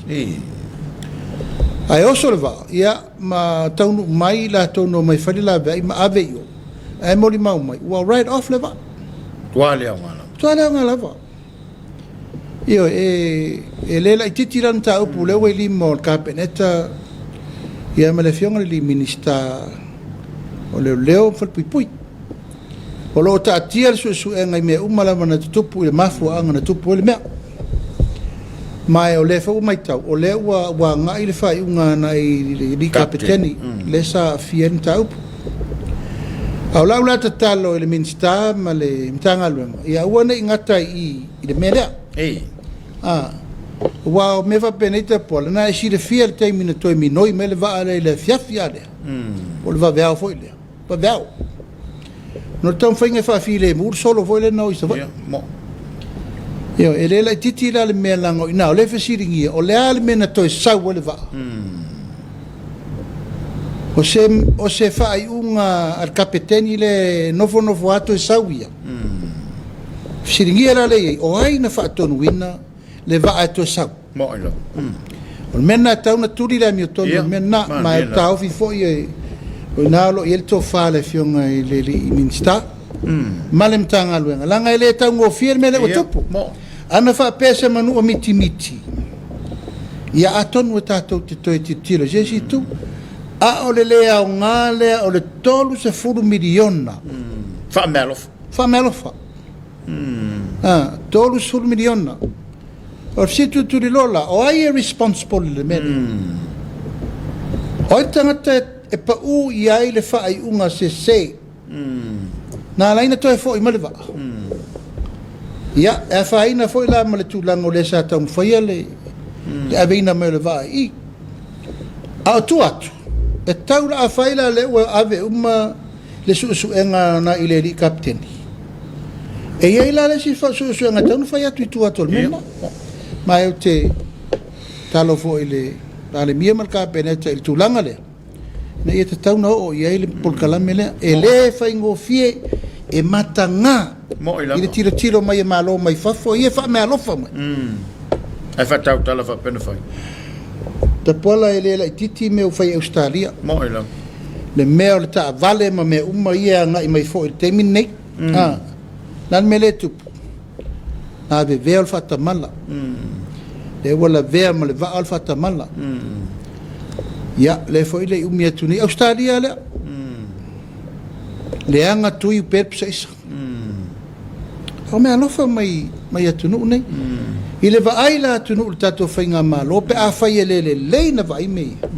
Ae oso le vaa, ia ma taunuu mai i latou na omai fai le laveai ma ave i o, ae molimau mai, ua write off le vaa. Tua le aoga lava. Tua le aoga lava. Ioe, e, e le laitiiti la le mataupu lea ua i lima o le Kapeneta ia ma le Afioga i le Minisita o Leoleo ma Falepuipui. O lo o taatia le suesuega i mea uma lava na tutupu i le mafuaaga na tupu ai le mea. Ma o lea foi ua matau, o lea ua, ua agai le faaiuga agai i le Kapeteni, lea sa aafia ai le mataupu. A o lau la tatalo i le Minisita ma le Matagaluega, ia aua ne i gata i i i le mea lea. Ei. A, aua o mea faapenei Tapuala, na e silafia le taimi na toe minoi mai le vaa lea i le afiafi a lea, po o le vaveao foi lea, vaveao. No le taumafaiga e faafilemu le solo foi lea na o i Savaii. Ia, mo. Ioe, e le laitiiti la le mea leaga o i ina, o lea e fesiligia, o le a le mea na toe sau ai le vaa? O se, o se faaiuga a le kapeteni lea e nofonofo atu e sau ia. Fesiligia la lea i ai, o ai na faatonuina le vaa e toe sau? Mo'i lava. O le mea lena e tatau ona tuli le amiotonu, o le mea lena. Ma e taofi foi e, o i ina o lo o i ai le tofa a le Afioga i le alii Minisita ma le Matagaluega, leaga e le taugofie le mea lea ua tupu. Ana faapea se manua mitimiti, ia atonu e tatou te toe tilotilo i se isi itu, a o le le aoga lea o le $30 miliona. Faameaalofa. Faameaalofa. A, $30 miliona. O le fesili tulituliloa la, o ai e responsible i le mea lea? O ai le tagata e pau i ai le faaiuga sese? Na ala ai ona toe foi mai le vaa. Ia, e afaina foi la ma le tulaga o lea sa taumafaia le, le aveina mai o le vaa i i. A o tua atu, e tau la afai la lea ua ave uma le suesuega na i le alii kapiteni. E i ai la le isi suesuega e tatau ona fai atu i tua atu o le mea lena. Ma ou te tatalo foi i le Palemia ma le Kapeneta i le tulaga lea, ina ia tatau ona oo i ai le polokalame lea. E le faigofie, e mataga i le tilotilo mai a Malo mai fafo, ia e faameaalofa mai. Ae faatautala faapea na fai. Tapuala e le laitiiti mea ua fai e Ausetalia. Mo'i lava. Le mea o le taavale ma mea uma ia e agai mai foi i le taimi lenei. A, le a le mea lea e tupu? Lavevea o le faatamala. Lea ua lavea ma le vaa o le faatamala. Ia, lea foi le i umi atu nei. Ausetalia lea. Leaga tui pea le pisaisa. O mea alofa mai, mai atunuu nei. I le vaai la atunuu i le tatou faigamalo, pe afai e le lelei na vaai mea ia,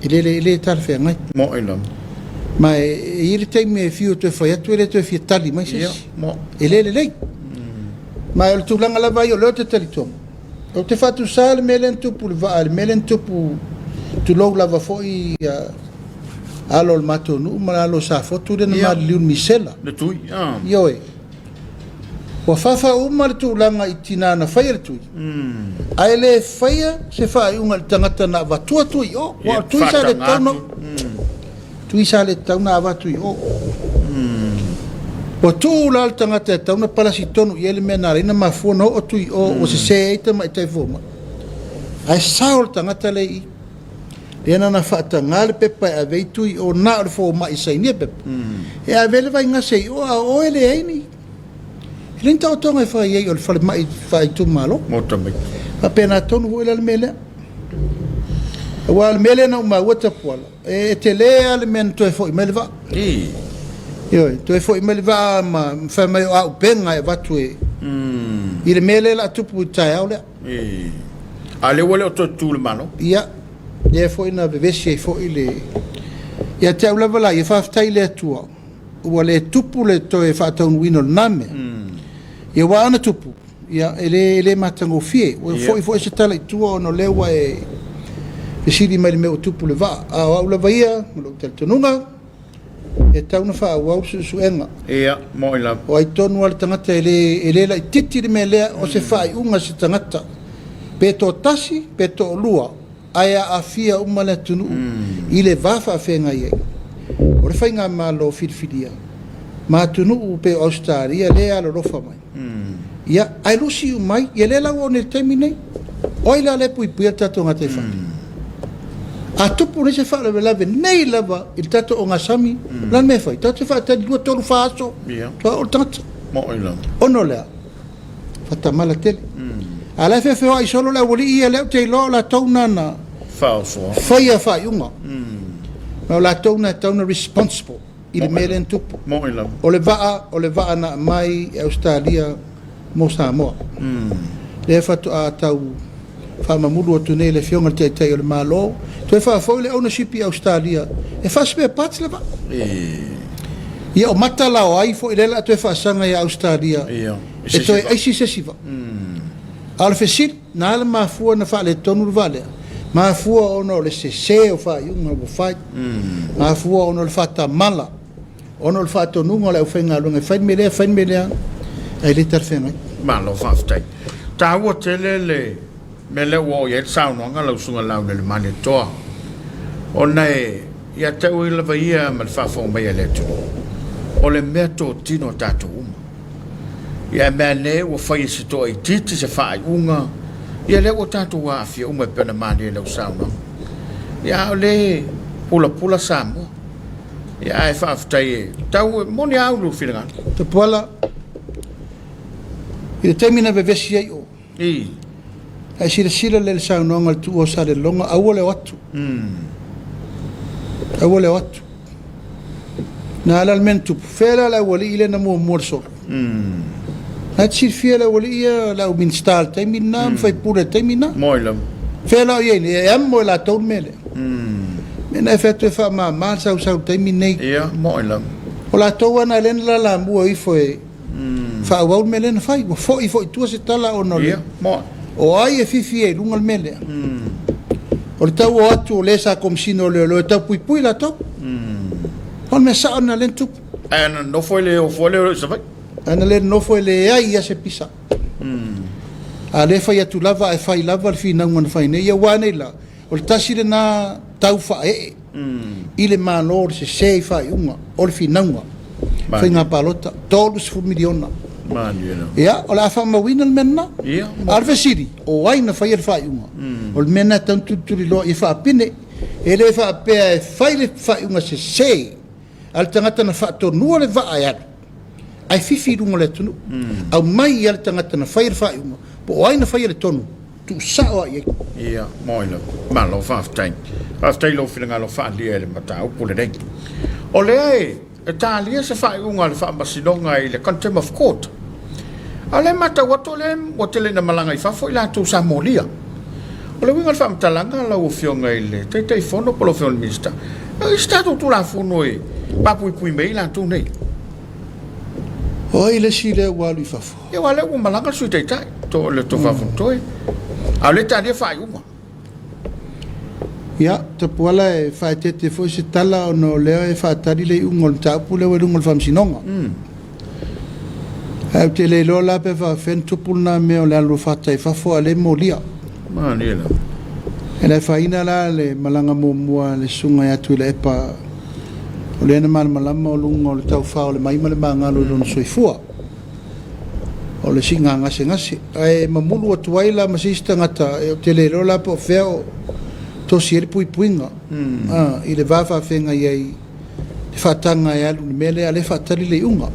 e le, e le talafeagai. Mo'i lava. Ma e, e i ai le taimi e fiu e toe fai atu e le toe fia tali mai se isi. E le lelei. Ma o le tulaga lava ia o lea ou te talitonu. Ou te faatusa le mea lea na tupu i le vaa, le mea lea na tupu, tulou lava foi ia alo o le matou nuu ma alo o Safotu lea na maliliu i le misela. Le tui. Ioe. Ua fafa uma le tulaga i tina na faia le tui, ae le faia se faaiuga i le tagata na avatua tui i o. Aua o le tui sa le tatau ona Tui sa le tatau ona avatu i o. Ua tuu la le tagata e tatau ona palasi tonu i ai le mea na ala ai ona mafua ona oo atu i o ua sese ai tamaitai fomai. Ae sao le tagata lea i i. Lea na ona faataga le pepa e ave ai tui i o na o le fomai e sainia pepa. E ave ai le vaigase i o a o o e leai ni E leai ni taotoga e fai ai o le falemai faaitumalo. Mo tamaiti. Faapena tonu foi la le mea lea. Aua o le mea lea na ou maua Tapuala, e tele lava le mea na toe foi mai le vaa. Ioe, toe foi mai le vaa ma fai mai o auupega e avatu e i le mea lea o le a tupu i le taeao lea. A o lea ua le o toe tutu le Malo. Ia, Lea foi na vevesi ai foi le... Ia te au lava la ia, faafetai i le Atua ua le tupu le toe faataunuuina o lena mea. Ia aua ana tupu, ia e le, e le matagofie. Ua foi foi se tala i tua ona o lea ua e fesili mai i le mea ua tupu i le vaa. A o au lava ia, ma lou talitonuga, e tatau ona faaauau le suesuega. Ia, moni lava. O ai tonu lava le tagata e le, e le laitiiti le mea lea, o se faaiuga a se tagata, pe toatasi, pe toalua, ae aafia uma le atunuu i le va faafeagai ai. O le faigamalo filifilia ma atunuu pei o Ausetalia lea e alolofa mai, ia, ae lusi uma ai. Ia lea la ua oo nei i le taimi nei, o ai la lea e puipuia le tatou gataifale? A tupu nei se faalavelave nei lava i le tatou ogasami, o le a le mea e fai? Tatou te faatali 2, 3, 4 aso, faatoa oo le tagata. Ona o le a? Faatamala tele. A la e feofeoai solo le aualii ia, lea ou te iloa o latou na na faia faaiuga. Ma o latou na e tatau ona responsible i le mea lea na tupu. O le vaa, o le vaa na aumai e Ausetalia mo Samoa. Lea faatoa tau faamamulu atu nei e le Afioga i le Taitai o le Malo, toe faafoi le ownership i Ausetalia e faa-spare parts le vaa. Ia o mata la o ai foi lea o le a toe faasaga ia Ausetalia e toe aisi se isi vaa. A o le fesili, na ala mafua ona faaletonu le vaa lea? Mafua ona o le sese o faaiuga ua fai. Mafua ona o le faatamala. Ona o le faatonuga o le aufaigaluega e fai le mea lea, fai le mea lea, ae le talafeagai. Malo faafetai. Taua tele le mea lea ua oo i ai le saunoaga lau Susuga Launiulimalietoa, ona e ia te au lava ia ma le faafofoga mai a le atunuu, o le mea totino a tatou uma. Ia ae mea ane ua fai e se toaitiiti se faaiuga, ia lea ua tatou aafia uma e pei ona malie i lau saunoaga. Ia a o lea e pulapula Samoa. Ia ae faafetai e tau e moni a au lou finagalo. Tapuala, i le taimi na vevesi ai o. I. Ae silasila lelei i le saunoaga a le Tuua o Salelologa, aua le o atu. Aua le o atu. Na ala le mea na tupu, fea la le aualii lea na muamua le solo? Na te silafia le aualii ia, le au Minisita i le taimi lena, ma faipule i le taimi lena. Moi lava. Fea la o i ai nei, e amo e latou le mea lea. Mea na e fai atu e faamama le sausau i le taimi lenei. Ia, moi lava. O latou lava na lea na lalamua ifo e faaauau le mea lea na fai. Ua foi foi i tua se tala ona o le... Ia, moi. O ai e fifi ai i luga le mea lea? O le tau o atu o le sa Komesina o Leoleo e tau puipui latou. O le mea sao lena lea na tupu. Ae ana nofo e le o fua leoleo i Savaii. Ana le nofo e leai ia se pisa. A le fai atu lava ae fai lava le finauga na fai nei. Ia ua nei la, o le tasi lena tau faaee i le Malo o le sese i faaiuga o le finauga faiga palota, $30 miliona. Ia, o le a faamauina le mea lena. A o le fesili, o ai na faia le faaiuga? O le mea lena e tatau ona tulituliloa ia faapine. E le faapea e fai le faaiuga sese a le tagata na faatonua le vaa e alu, ae fifi i luga o le atunuu. Aumai ia le tagata na faia le faaiuga, po o ai na faia le tonu, tuusao lava i ai. Ia, moi lava. Malo faafetai. Faafetai i lou finagalo faaalia i le mataupu lenei. O lea e e talia se faaiuga a le Faamasinoga i le Contempt of Court. A o lea e matau atu o lea ua tele ina malaga i fafo i latou sa molia. O le uiga o le faamatalaga lau Afioga i le Taitaifono po o lau Afioga i le Minisita, e i ai se tatou Tulafono e papuipui mai ai i latou nei? O ai le isi lea ua alu i fafo? Ia aua o lea ua malaga le Sui Taitai, to, le Tofa Fonotoe, a o lea e talia faaiuga. Ia, Tapuala e faaeteete foi se tala ona o lea e faatali le iuga o le mataupu lea ua i luga o le Faamasinoga. Ae ou te le iloa la pe faapefea ona tupu lena mea o le alu fata i fafo a o lea e molia. Malie lava. E le afaina la le malaga muamua a le Susuga ia Tuilaepa o lea na malamalama o luga o le taufa o le mai ma le magalo i lona soifua. O le siiga gasegase. Ae mamulu atu ai la ma se isi tagata, ou te le iloa la po o fea o tosi ai le puipuiga i le va faafeagai ai le faataga e alu i le mea lea, a o lea e faatali le iuga.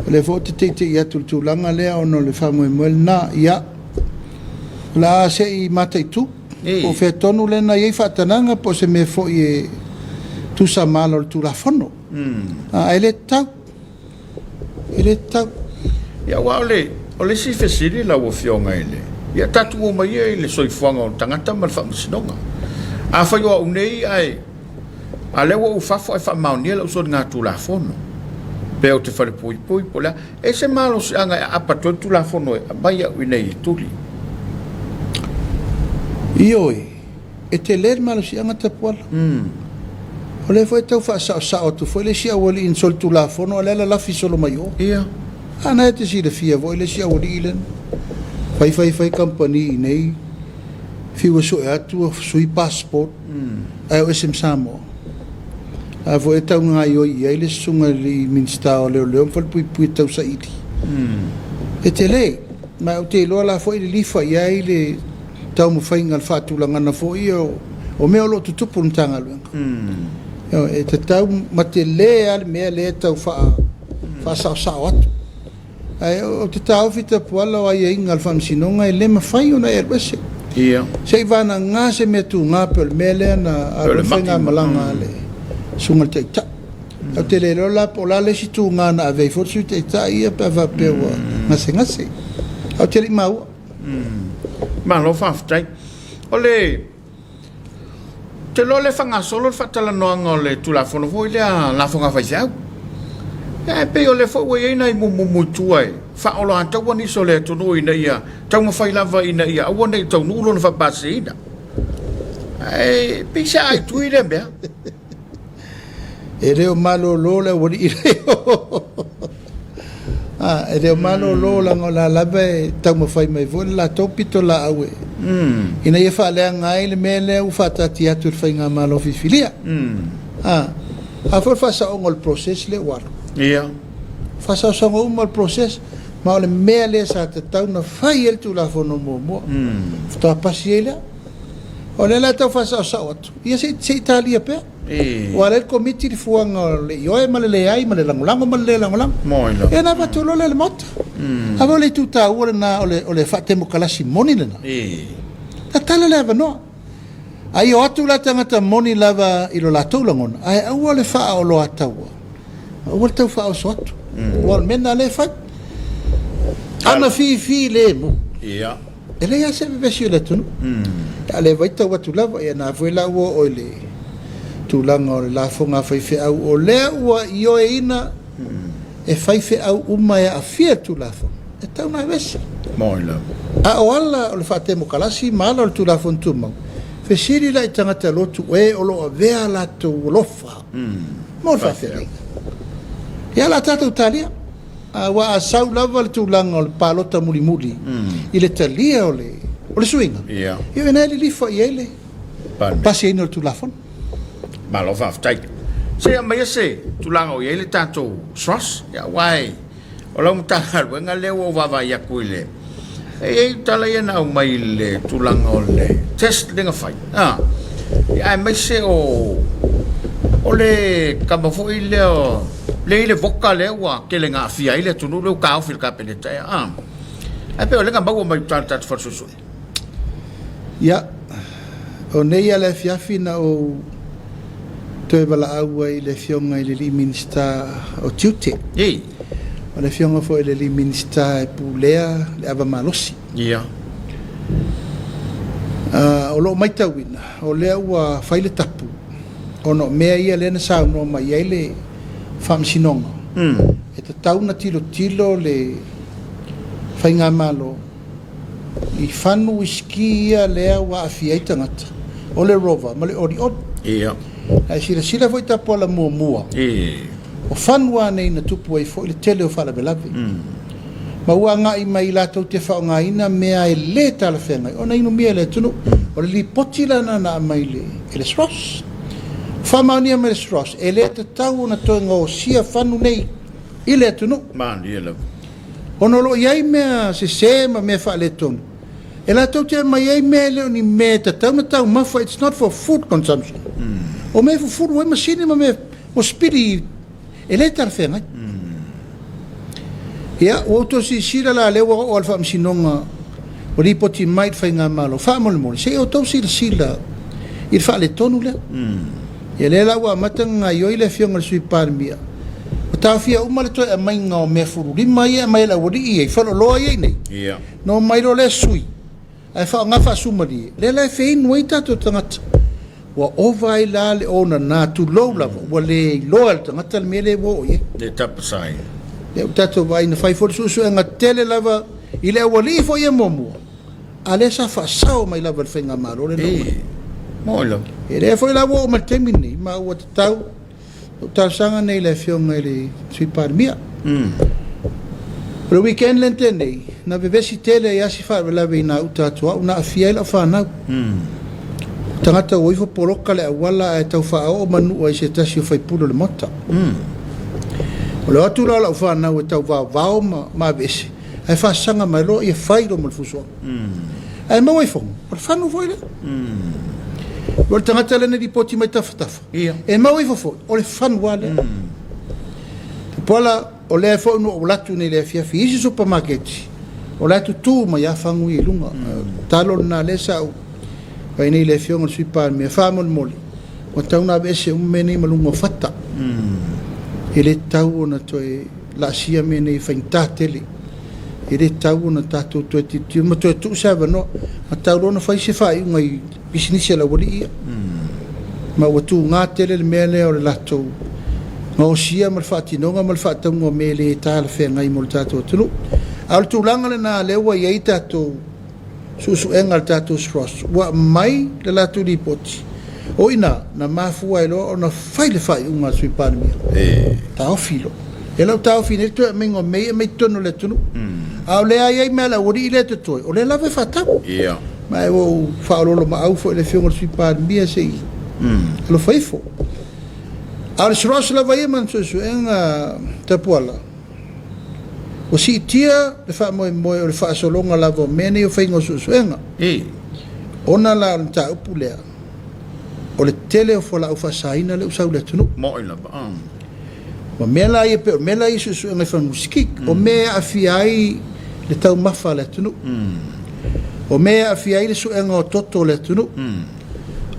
O lea foi ou te teitei atu i le tulaga lea ona o le faamoemoe lena. Ia, o le a se i mataitu po o fea tonu lea na i ai faatanaga po o se mea foi e tusa ma ala o le Tulafono. Ae le tatau. E le tatau. Ia, aua o le, o le isi fesili lau Afioga i le, ia tatou o mai ia i le soifuaga o le tagata ma le faamasinoga. Afai o au nei ae a lea ua ou fafo ae faamaonia lau soligatulafono, pe ou te falepuipui po o le a, e se malosiaga e aapa atu ai le Tulafono e aumai au i inei e tuli. Ioe, e tele le malosiaga Tapuala. O lea foi e tau faasaosao atu foi le isi aualii na solitulafono a o lea e lalafi solo mai o. Ia. A na e te silafia foi le isi aualii lea na fai fai fai kamupani i inei, fiu e sue atu ua sui passport ae o ese ma Samoa. A foi e tau gaoioi i ai le susuga i le Minisita o Leoleo ma Falepuipui e tau saili. E tele, ma ou te iloa la foi lilifa i ai le taumafaiga le faatulagana foi o mea o lo o tutupu i le Matagaluega. E tatau ma tele lava le mea lea e tau faasaosao atu. Ae ou te taofi Tapuala o aiaiga a le Faamasinoga e le mafai ona e alu ese. Ia. Se i vanaga se mea tuga pei o le mea lea na alu ai le faigamalaga a le Susuga i le Taitai. Ou te le iloa la po o le a le isi tuga na ave ai foi le Sui Taitai ia pe a faapea ua gasegase. Ae ou te le i maua. Malo faafetai. O le Ou te iloa o lea e faagasolo le faatalanoaga o le Tulafono foi lea Lafoga a Faifeau. Ae pei o lea foi ua i ai nai mumumu i tua e faaoloataua nisi o le atunuu ina ia taumafai lava ina ia aua ne i taunuu lona faapasiina. Ae pei se aaitui lea mea. E le o malolo le aualii lea. E le o malolo leaga o la lava e taumafai mai foi le latou pitolaau e ina ia faaleaga ai le mea lea ua faataatia atu e le Faigamalo filifilia. A foi o le faasaoga o le process lea ua alu. Ia. Faasaosaoga uma o le process, ma o le mea lea sa tatau ona fai ai le Tulafono muamua. Faatoa pasi ai lea. O lea la e tau faasaosao atu, ia se i talia pea. Ua ala ai le Komiti le fuaga o le ioe ma le leai ma le lagolago ma le le lagolago. Ia ona avatu loa lea i le Maota. A foi o le itu taua lena o le faatemokalasi moni lena. Tatala le avanoa. A ia o atu la tagata moni lava i lo latou lagona, ae aua le faaoloataua, aua le tau faaoso atu. Aua o le mea lena lea e fai. Ana fifi lemu. E leai lava se vevesi o le atunuu. A o le vaitau atu lava, ia na foi la ua oo i le tulaga o le lafoga a faifeau, o lea ua ioeina e faifeau uma e aafia i le Tulafono, e tatau ona aveese. A o ala o le faatemokalasi ma ala o le Tulafono Tumau, fesili la i tagata lotu e o lo o avea a latou alofa mo le faafeagaiga. Ia o le a tatou talia. Aua a sau lava le tulaga o le palota mulimuli i le talia o le, o le suiga, ia o ina e lilifa i ai le pasiaina o le Tulafono. Malo faafetai. Se i aumaia se tulaga o i ai le tatou SROS, ia, aua o lau Matagaluega lea ua ou vaavaai atu i le E i ai tala ia na aumai i le tulaga o le test lea na fai, a, ia, aemaise o o le kama foi lea lea i le voka lea ua tele na aafia ai le atunuu lea ua taofi e le Kapeneta, ea, a. Ae pei o lea na maua mai uta i le tatou fale suesue. Ia, o nei lava le afiafi na ou toe valaau ai i le Afioga i le alii Minisita o Tiute. Ei. O le Afioga foi i le alii Minisita e pulea le ava malosi. Ia. O lo o matauina, o lea ua fai le tapu, ona o mea ia lea na saunoa mai ai le Faamasinoga, e tatau ona tilotilo le Faigamalo i fanu uisiki ia lea ua aafia ai tagata, o le Rover ma le Olioli. Ia. Ae silasila foi Tapuala muamua, o fanu a nei na tupu ai foi le tele o faalavelave. Ma ua agai mai latou te faaaogaina mea e le talafeagai ona inumia e le atunuu. O le lipoti la lena na aumai e le SROS. Faamaonia mai e le SROS, e le tatau ona toe gaosia fanu nei i le atunuu. Malie lava. Ona o lo o i ai mea sese ma mea faaletonu, e latou te aumai ai mea e le o ni mea e tatau ona taumafa, it's not for food consumption. O mea e fufulu ai masini ma mea o sipili e le talafeagai. Ia, ua outou silasila la lea ua oo lava le Faamasinoga ua lipoti mai i le Faigamalo, faamolemole, se i outou silasila i le faaletonu lea. Ia lea la ua amata ona gaoioi le Afioga i le Sui Palemia, ua taofia uma le toe aumaiga o mea fululima ia e aumai e le aualii ia i faleoloa ia i inei. Ona omai loa lea sui ae faaaoga faasumalie, lea la e feinu ai tatou tagata. Ua ova ai la le onana, tulou lava, ua le iloa e le tagata le mea lea ua oo i ai. Le tapasai. Lea ua tatou vaai na fai foi le suesuega tele lava i le aualii foi ia muamua, a lea sa faasao mai lava e le faigamalo lea na oo mai. Moni lava. Ia lea foi la ua oo mai i le taimi lenei, ma ua tatau Ua talosaga nei i le Afioga i le Sui Palemia. O le weekend lea na tea nei, na vevesi tele ai lava si faalavelave i gauta atu au, na aafia ai lau fanau. O tagata ua ifo poloka le auala ae tau faaoo manua i se tasi o faipule o le Maota. O le o atu la o lau fanau e tau vaovao ma aveese, ae faasaga mai loa ia fai loa ma le fusoaga. Ae maua ifoga, o le fanu foi lea. O le tagata lea na lipoti mai tafatafa, Ia. E maua ifo foi, o le fanu lava lea. Tupuola, o lea foi na ou alu atu nei i le afiafi i isi supamaketi, o la e tutu mai lava fagu ia i luga. Tatalo lena lea sa ou fai nei i le Afioga i le Sui Palemia, faamolemole, ua tatau ona aveese uma mea nei ma luga o fata. E le tatau ona toe laasia mea nei e faigata tele. E le tatau ona tatou toe tilotilo ma toe tuu se avanoa. Ma tatau loa ona fai se faaiuga i pisinisi a le aualii ia. Ma ua tuga tele le mea lea o le latou gaosia ma le faatinoga ma le faatauga o mea e le talafeagai mo le tatou atunuu. A o le tulaga lena lea ua i ai tatou suesuega a le tatou SROS, ua aumai le latou lipoti, o i ina na mafua ai loa ona fai le faaiuga a le Sui Palemia, taofi loa. E le o taofi nei le toe aumaiga o mea ia e aumai i totonu o le atunuu. A o lea e i ai mea a le aualii lea e totoe, o lea lava e faatau. Ma ua ou faaoloolomaau foi i le Afioga i le Sui Palemia se i alofa ifo. A o le SROS lava ia ma ana suesuega Tapuala, ua siitia le faamoemoe o le faasologa lava o mea nei o faiga o suesuega. Ona la o le mataupu lea, o le tele o fualaau faasaina lea ua sau i le atunuu. Moni lava. Ma mea la ia, pei o mea la ia suesuega i fanusikik, o mea e aafia ai le taumafa a le atunuu. O mea e aafia ai le suega o toto o le atunuu.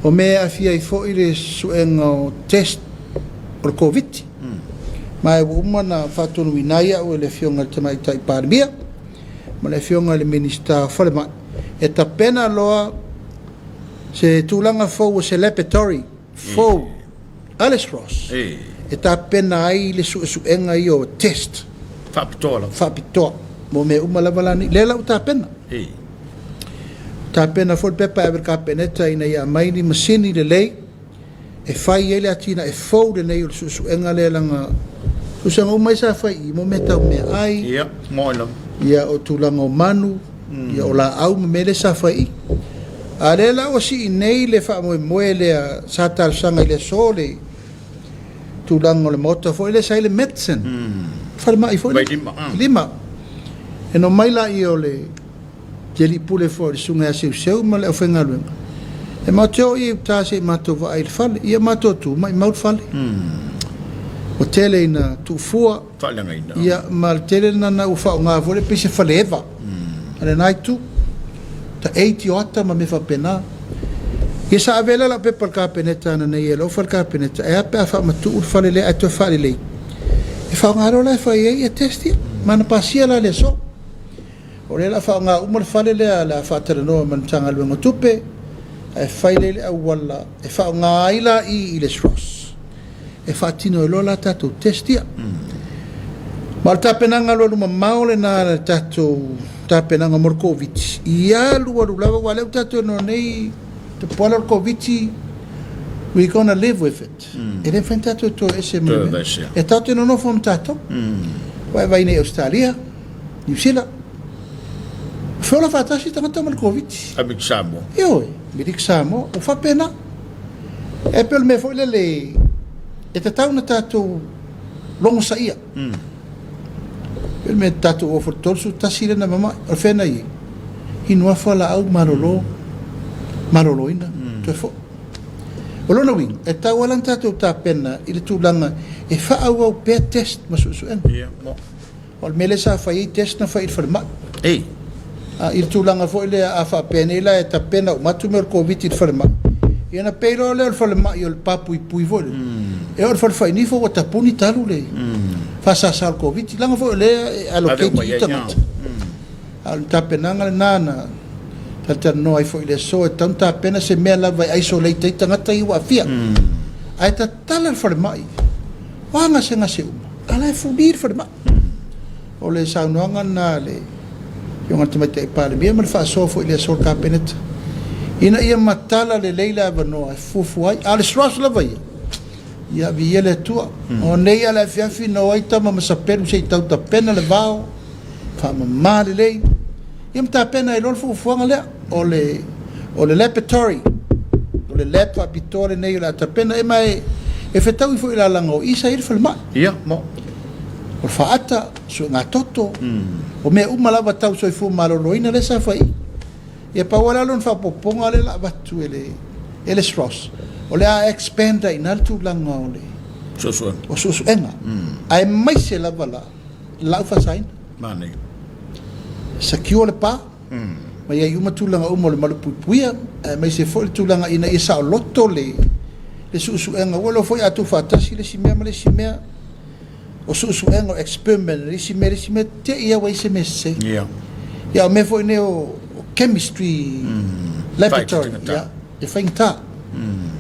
O mea e aafia ai foi le suega o test o le Koviti. Ma ua uma ona faatonuina ai au e le Afioga i le Tamaitai Palemia ma le Afioga i le Minisita o Falemai e tapena loa se tulaga fou o se laboratory fou a le SROS e tapena ai le suesuega ia o test faapitoa lava. Faapitoa mo mea uma lava la nei. Lea la ua tapena. Tapena foi le pepa e ave i le Kapeneta ina ia aumai ni masini lelei e fai ai le atinae fou lenei o le suesuega lea leaga suesuega uma ia sa fai i i mo mea tau meaai. Ia, moni lava. Ia, o tulaga o manu, ia o laau ma mea lea sa fai i i. A o lea la ua sii nei le faamoemoe lea sa talosaga i le aso le tulaga o le maota foi lea sa i le medicine, falemai foi lea. Vailima. Lima. E na omai laia o le alii pule foi o le susuga ia Seuseu ma le aufaigaluega, e matou te oo i uta se i matou vaai i le fale. Ia matou tu, maimau le fale. Ua tele ina tuufua. Faaleagaina. Ia, ma le tele lena na ua faaaoga foi lea pei se faleeva a lena itu. Taei tioata ma mea faapena. Ia sa ave lea lau pepa i le Kapeneta ananei e alofa le Kapeneta, e a pe a faamatuu le fale lea ae toe faalelei. E faaaoga loa la e fai ai ia test ia. Ma na pasia la i le aso. O lea o le a faaaoga uma le fale lea, o le a faatalanoa ma le Matagaluega o Tupe ae fai lea i le auala e faaaoga ai la i i le SROS e faatino ai loa la tatou test ia. Ma o le tapenaga alualumamao lena a le tatou tapenaga mo le Koviti, ia alualu lava, aua o lea ua tatou iloa nei, tapuala o le Koviti, we gonna live with it. E le mafai ona tatou toe ese ma le mea. E tatou te nonofo ma tatou. Ua e vaai nei i Ausetalia, Niu Sila, feola faatasi tagata ma le Koviti. Amerika Samoa. Ioe, Amerika Samoa, ua faapena. E pei o le mea foi lele e tatau ona tatou logosaia. Pei o le mea tatou o foi i le 31 lea na mamai, o le fea na i ai? Inu lava fualaau malolo, maloloina, toe foi. O lona uiga, e tatau lava la ona tatou tapena i le tulaga e faaauau pea test ma suesuega. O le mea lea sa fai ai test na fai i le falemai. Ei. A, i le tulaga foi lea a faapea nei la e tapena uma atu mea o le Koviti i le falemai, ia ona pei loa lea o le falemai o le papuipui foi lea. E oo i le fale fainifo ua tapuni talu le faasasa o le Koviti, leaga foi o lea e Ave allocate uma i i ai. tagata. A o le tapenaga lena na Talatalanoa ai foi i le aso, e tatau ona tapena se mea lava e isolate ai tagata ia ua aafia. Ae tatala le falemai, o a gasegase uma, a la e fuli le falemai. O le saunoaga lena a le Afioga i le Tamaitai Palemia ma le faasoa foi i le aso o le Kapeneta, ina ia matala lelei le avanoa e fuafua ai. A o le SROS lava ia, ia viia le Atua. O nei lava le afiafi na o ai tama ma sapelu se i tau tapena le vao, faamama lelei, ia ma tapena ai loa le fuafuaga lea. O le, o le laboratory, o le lab faapitoa lenei o le a tapena e ma e, e fetaui foi i lalaga o i sa i ai le falemai. Ia, mo. O le faata, suega toto, o mea uma lava tau soifua maloloina lea sa fai i i. Ia pau lava la lona faaopoopoga lea o le a avatu e le, e le SROS, o le a expand ai i ina le tulaga o le Suesuega. o suesuega, aemaise lava la lau faasaina. Manaia. Secure le pa, ma i ai uma tulaga uma o le malupuipuia, aemaise foi le tulaga ina ia saoloto le, le suesuega. Ua iloa foi a tuufaatasi le isi mea ma le isi mea, o suesuega, o experiment, le isi mea, le isi mea, te i lava ua i ai se mea sese. Ia. Ia, o mea foi nei o chemistry laboratory, Faigata. ia, e faigata.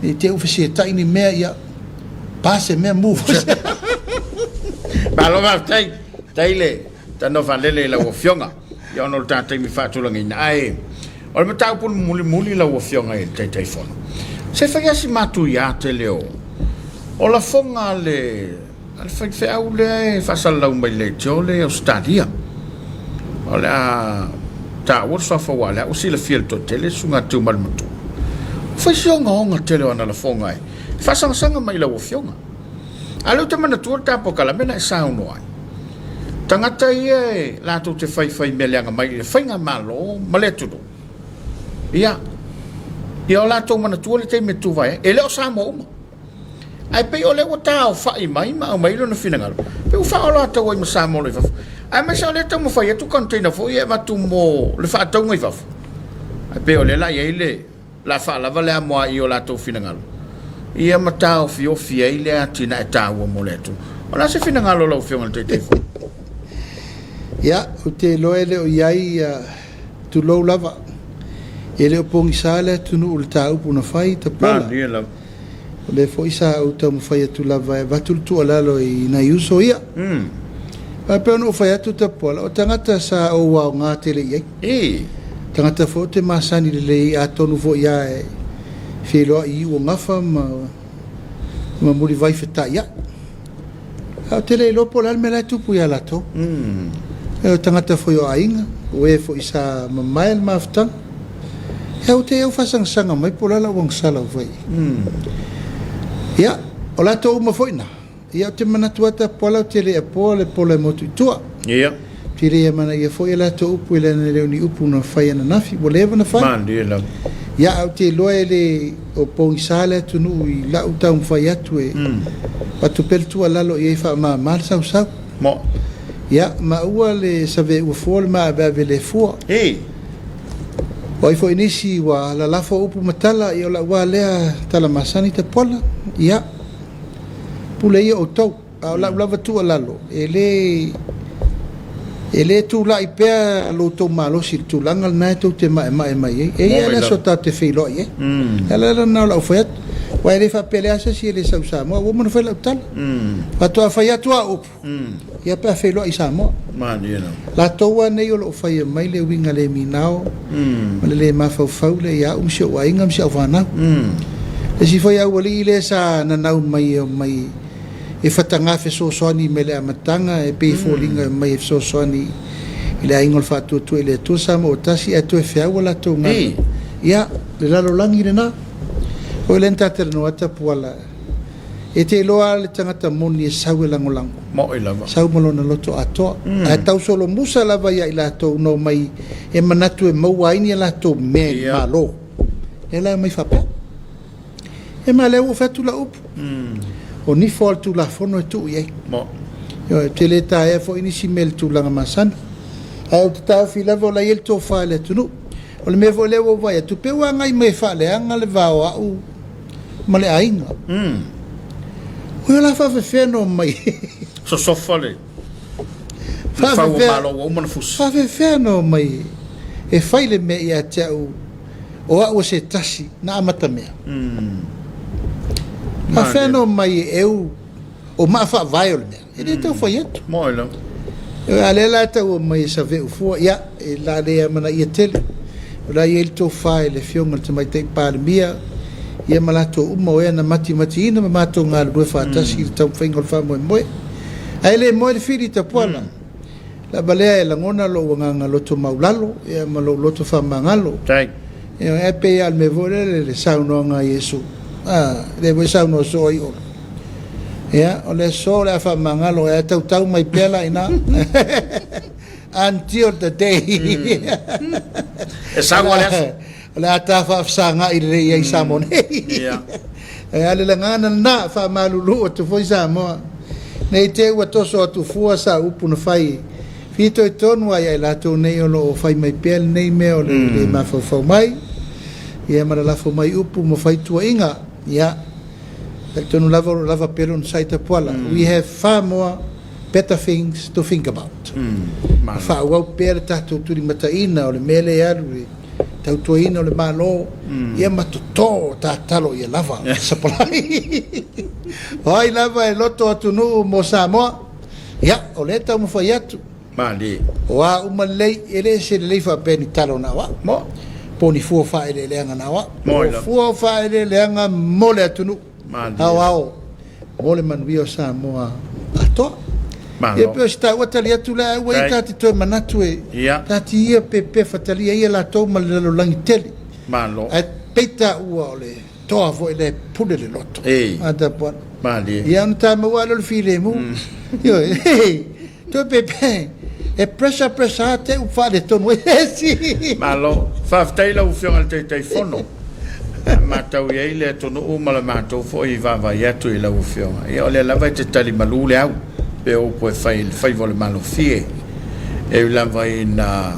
Ne i te i ua fesetai ni mea, ia, pa se mea, mu foi se. Malo faafetai. Faafetai le tanoa faalele i lau Afioga. Ia ona o le ta taimi faatulagaina. Ae o le mataupu mulimuli lau Afioga i le Taitaifono, se fai lava si matuia tele o o lafoga a le a le faifeau lea e faasalalau mai leitio lea i Ausetalia. O le a taua le suafa aua o lea ua silafia e le toatele le susuga Tiumalu Matua. Ua fai si ogaoga tele o ana lafoga e faasagasaga mai i lau Afioga. A o lea ou te manatua le ta polokalame na e saunoa ai. Tagata ia e latou te faifai mea leaga mai i le faigamalo ma le atunuu, ia, ia o latou manatua le taimi e tuvae ai, e le o Samoa uma. Ae pei o lea ua taofai mai ma aumai lona finagalo, pei ua faaoloatau ai ma Samoa o lo o i fafo. Aemaise o lea e taumafai atu container foi ia e avatu mo le faatauga i fafo. Ae pei o lea la e i ai le la faalava le amoa i o latou finagalo, ia ma taofiofi ai le atinae taua mo le atunuu. O le a se finagalo o lau Afioga i le Taitaifono? Ia, ou te iloa e le o i ai, tulou lava, e le o pogisa le atunuu i le taupu na fai, Tapuala. Malie lava. O lea foi sa ou taumafai atu lava e avatu le tuualalo i nai uso ia. Ae pei ona ou fai atu Tapuala, o tagata sa ou aoga tele i ai. I. Tagata foi ou te masani lelei ai, atonu foi lava e feiloai i Iuogafa ma ma Mulivai fetaiai. Ae ou te le iloa po o le a le mea la e tupu ia latou. O tagata foi o aiga, o e foi sa mamae le mafutaga. Ia ua te i au faasagasaga mai po o le a lau agasala ua fai i ai. Ia, o latou uma foi na, Ia, ou te manatu lava Tapuala ou te le apoa le pola e motu i tua. Ia. Ou te le amanaia foi a latou upu e leaga e le o ni upu na fai ananafi, ua leva na fai. Malie lava. Ia, ae ou te iloa e le o pogisa le atunuu i lau taumafai atu e avatu pea le tuualalo i ai e faamama le sausau. Mo. Ia, ma aua le saveua fua le maaveave le fua. I. O ai foi nisi ua lalafo upu ma tala, ia o lau lava lea tala masani Tapuala. Ia. Pule ia outou. A o lau lava tuualalo, e le, e le tulai pea lo outou malosi i le tulaga lena e tou te maemae mai ai. E i ai le aso tatou te feiloai ai. O le ala lena o lau fai atu. Aua e le faapea e leai se isi e le sau i Samoa. Ua uma ona fai lau tala. Faatoa fai atu au upu, ia pe a feiloai i Samoa. Latou lava nei o lo o faia mai le uiga le minao ma le le mafaufau lea ia au ma si ou aiga ma si au fanau. Le isi foi aualii lea sa nanau mai e omai e fataga fesoasoani mai le amataga e pei e foliga e omai e fesoasoani i le aiga o le Faatuatua i le Atua Samoa ua tasi ae toe feau a latou galuega. Ia, le lalolagi lena. O lea na ta talanoa Tapuala. E te iloa lava le tagata moni e sau e lagolago. Moi lava. Sau ma lona loto atoa. Ae tau solomusa lava ia i latou na omai e manatu e maua ai ni a latou mea i le Malo. Lea la e omai faapea. E ma lea ua ou fai atu lau upu. O nifo lava o le Tulafono e tuu i ai. Mo. Ioe, ou te le taea foi nisi mea i le tulaga masani. Ae ou te taofi lava o la e i ai le tofa i le atunuu. O le mea foi lea ua ou vaai atu, pei ua agai mai e faaleaga le va o au ma le aiga. Oi, o la faafefea na omai. Sosofa le fau o malo ua uma ona fusi. Faafefea na omai. E fai le mea ia te au o au o se tasi na amatamea. Faafefea na omai e eu o maa faavae o le mea? E le tau fai atu. Moe lava. A lea la e tau omai e save'u fua, ia, e la le amanaia tele. O la e i ai le tofa i le Afioga i le Tamaitai Palemia, ia ma latou uma o ea na matimatiina ma matou galulue faatasi i le taumafaiga o le faamoemoe. Ae le moe le fili Tapuala. Lava lea e lagona lou agaga loto maulalo ia ma lou loto faamagalo. Faafetai. Ioe, ae pei lava o le mea foi lele le saunoaga a Iesu, a, lea foi e saunoa soo ai Olo. Ia, o le aso o le a faamagalo ae tautau mai pea la ina until the day. E sau lava le aso. O le a ta faafesagai lelei i ai i Samoa nei. Ia. E a le lagana lena, faamalulu atu foi Samoa. Ne i te ua toso atu fua sa upu na fai, fitoitonu lava ia i latou nei o lo o fai mai pea lenei mea o le le mafaufau mai, ia ma lalafo mai upu ma faituaiga. Ia, talitonu lava o lo o lava pea lona sai tapuala. We have far more better things to think about. Ma faaauau pea le tatou tulimataina o le mea lea e alu i le tautuaina o le Malo, ia ma toto tatalo ia lava supply. O ai lava e loto atunuu mo Samoa, ia, o lea e taumafai atu. Malie. O a uma lelei, e le se lelei faapea ni talo na o au. Mo. Po o ni fua o faaeleeleaga na o au. Mo O fua o faaeleeleaga mo le atunuu. Aoao mo le manuia o Samoa atoa. Malo. Ia pei o se taua tali atu lea, ae ua ia ta te toe manatu e Ia. ta te ia pepefa talia ia latou ma le lalolagi tele. Malo. Ae peita ua o le toa foi lea e pule le loto. Ei. A tapuana. Malie. Ia ona ta maua lea o le filemu. Ioe. Toe pepe. E pressure pressure a te u faaletonu ai esi. Malo. Faafetai lau Afioga i le Taitaifono. A matau i ai le atunuu ma le matou foi vaavaai atu i lau Afioga, ia o lea lava e te tali malu le au, pe o upu e fai i le faiva o le malofie. E ui lava ina,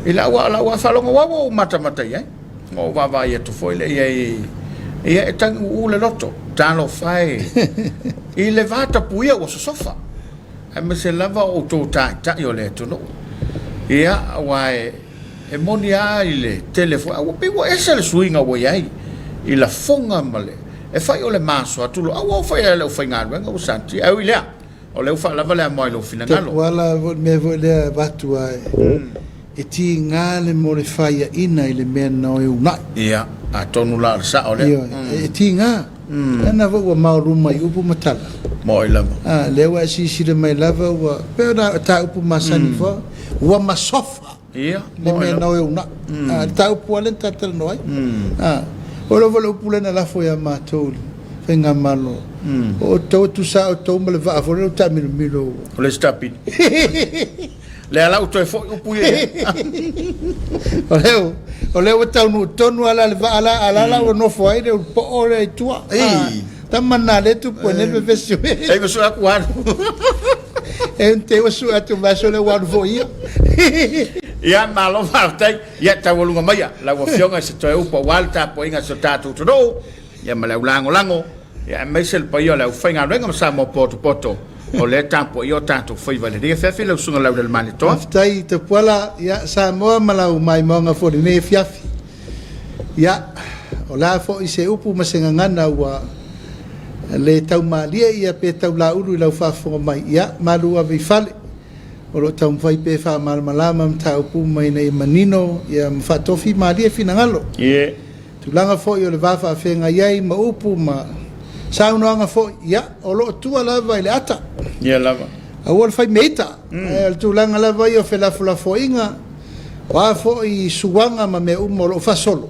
i lau, lau lava faalogo ua ou matamata i ai, ma ou vaavaai atu foi lea i ai, ia e tagiuu le loto, talofa e, i le vatapuia ua sosofa, aemaise lava o outou taitai o le atunuu. Ia, aua e, E moni lava i le tele foi, a ua pei ua ese le suiga ua i ai i lafoga ma le, e fai o le maso atu loa, a ua oo foi i le aufaigaluega ua satia. Ae ui i lea, o lea ua faalava le amoa i lou finagalo. Tapuala foi le mea foi lea e avatu a e tiga le mo le faiaina i le mea na e unai. Ia, atonu la o le sao lea. Ioe, e tiga. Lena foi ua maoluma i upu ma tala. Moi lava. A, lea ua e silasila mai lava ua, pei ona ta upu masani foi, ua masofa. Ia, le mea na oe una. A, le ta upu lea na ta talanoa ai. A, o lea foi le upu lea na lafo ia matou i le faigamalo. O outou e tusa outou ma le vaa foi lea ua taamilomilo. O le isi tapini. Lea la ua toe foi upu ia i ai. O lea, o lea ua taunuu tonu lava la le vaa la, a la la ua nofo ai le poo lea i tua. Ei. Tama na le tupu ai nei le vevesi. Ei ma sue atu alu. E te ua sue atu mai aso lea ua alu foi ia. Ia, malo faafetai. Ia, taualuga maia lau Afioga i se toe upu aua le tapuaiga a si o tatou atunuu, ia ma le au lagolago, ia aemaise le paia o le aufaigaluega ma Samoa potopoto o lea e tapuaia o tatou faiva i lenei afiafi. Lau Susuga Laulelemailetoa. Faafetai Tapuala, ia Samoa ma lau maimoaga foi i lenei afiafi. Ia, o le a foi se upu ma se gagana ua le taumalie ia pe taulaulu i lau faafofoga mai, ia, malu ave i fale. O lo o taumafai pea e faamalamalama mataupu uma ina ia manino ia ma faatofi malie finagalo. Ie. Tulaga foi o le va faafeagai ai ma upu ma saunoaga foi, ia, o lo o tua lava i le ata. Ia lava. Aua le fai meita. Ae o le tulaga lava ia o felafolafoaiga, o a foi suaga ma mea uma o lo o faasolo,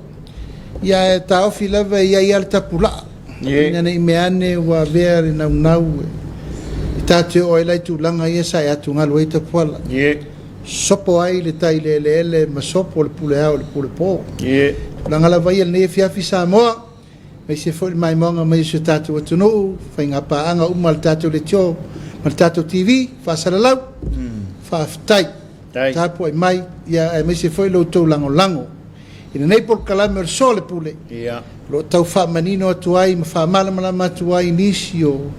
ia e taofi lava e i ai lava le tapulaa, ina ne i mea ane ua avea le naunau e tatou te oo ai la i tulaga ia sa e atugalu ai Tapuala. Sopo ai le tai i le eleele ma sopo le pule ao i le pule po. Tulaga lava ia i lenei afiafi Samoa, aemaise foi le maimoaga mai o si o tatou atunuu, faiga paaga uma a le tatou leitio ma le tatou TV, faasalalau, faafetai, tapuai mai, ia aemaise foi lo outou lagolago i lenei polokalame o le Soa o le Pule, o lo o tau faamanino atu ai ma faamalamalama atu ai nisi o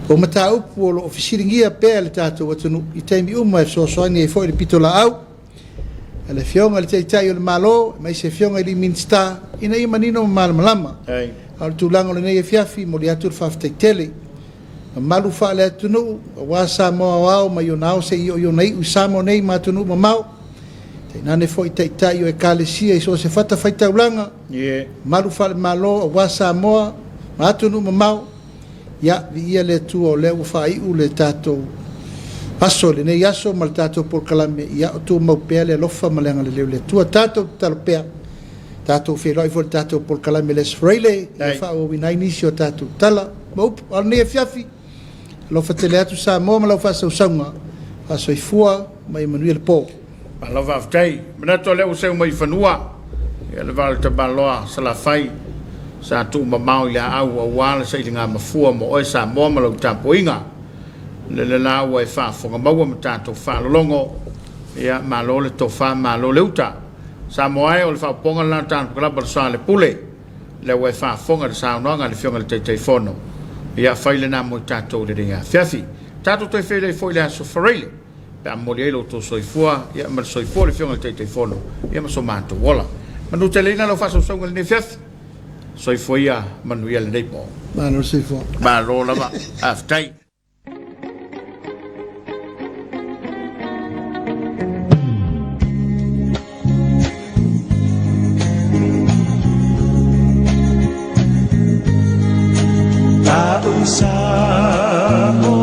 o mataupu o lo o fesiligia pea e le tatou atunuu i taimi uma e fesoasoani ai foi le pitolaau. a le Afioga i le Taitai o le Malo aemaise Afioga i Minisita ina ia manino ma malamalama. A o le tulaga o lenei afiafi, e momoli atu le faafetai tele. Mamalu faale-atunuu aua Samoa aoao mai ona ao seia oo i ona iu i Samoa nei ma atunuu mamao, tainane foi taitai o Ekalesia i so o se fatafaitaulaga, mamalu faale-Malo aua Samoa ma atunuu mamao. Ia, viia le Atua o lea ua faaiu le tatou aso i lenei aso ma le tatou polokalame, ia o tumau pea le alofa ma le agalelei o le Atua. Tatou tatalo pea, tatou feiloai foi i le tatou polokalame i le Aso Faraile, ia faaauauina ai nisi o tatou tala ma upu. A o lenei afiafi, alofa tele atu Samoa ma lau faasausauga, faasoifua ma ia manuia le po. Malo faafetai. Manatu o lea ua seu mai i fanua ia le vaa o le tamaloa Salafai sa tuumamao i le aau aua le sailiga mafua mo oe Samoa ma lau tapuaiga. O lele la ua e faafofoga maua ma tatou faalologo, ia malo le tofa malo le uta. Samoa e, o le faaopoopoga lena o le tatou kalaba o le Soalepule, lea ua e faafofoga i le saunoaga a le Afioga i le Taitaifono. Ia fai lena mo i tatou i lenei afiafi. Tatou toe feiloai foi i le Aso Faraile pe a momoli ai lo outou soifua ia ma le soifua o le Afioga i le Taitaifono ia ma so matou ola. Manuteleina lau faasausauga i lenei afiafi. Soifua ia manuia lenei po. Malo le soifua. Malo lava. Faafetai. Taong Samoa.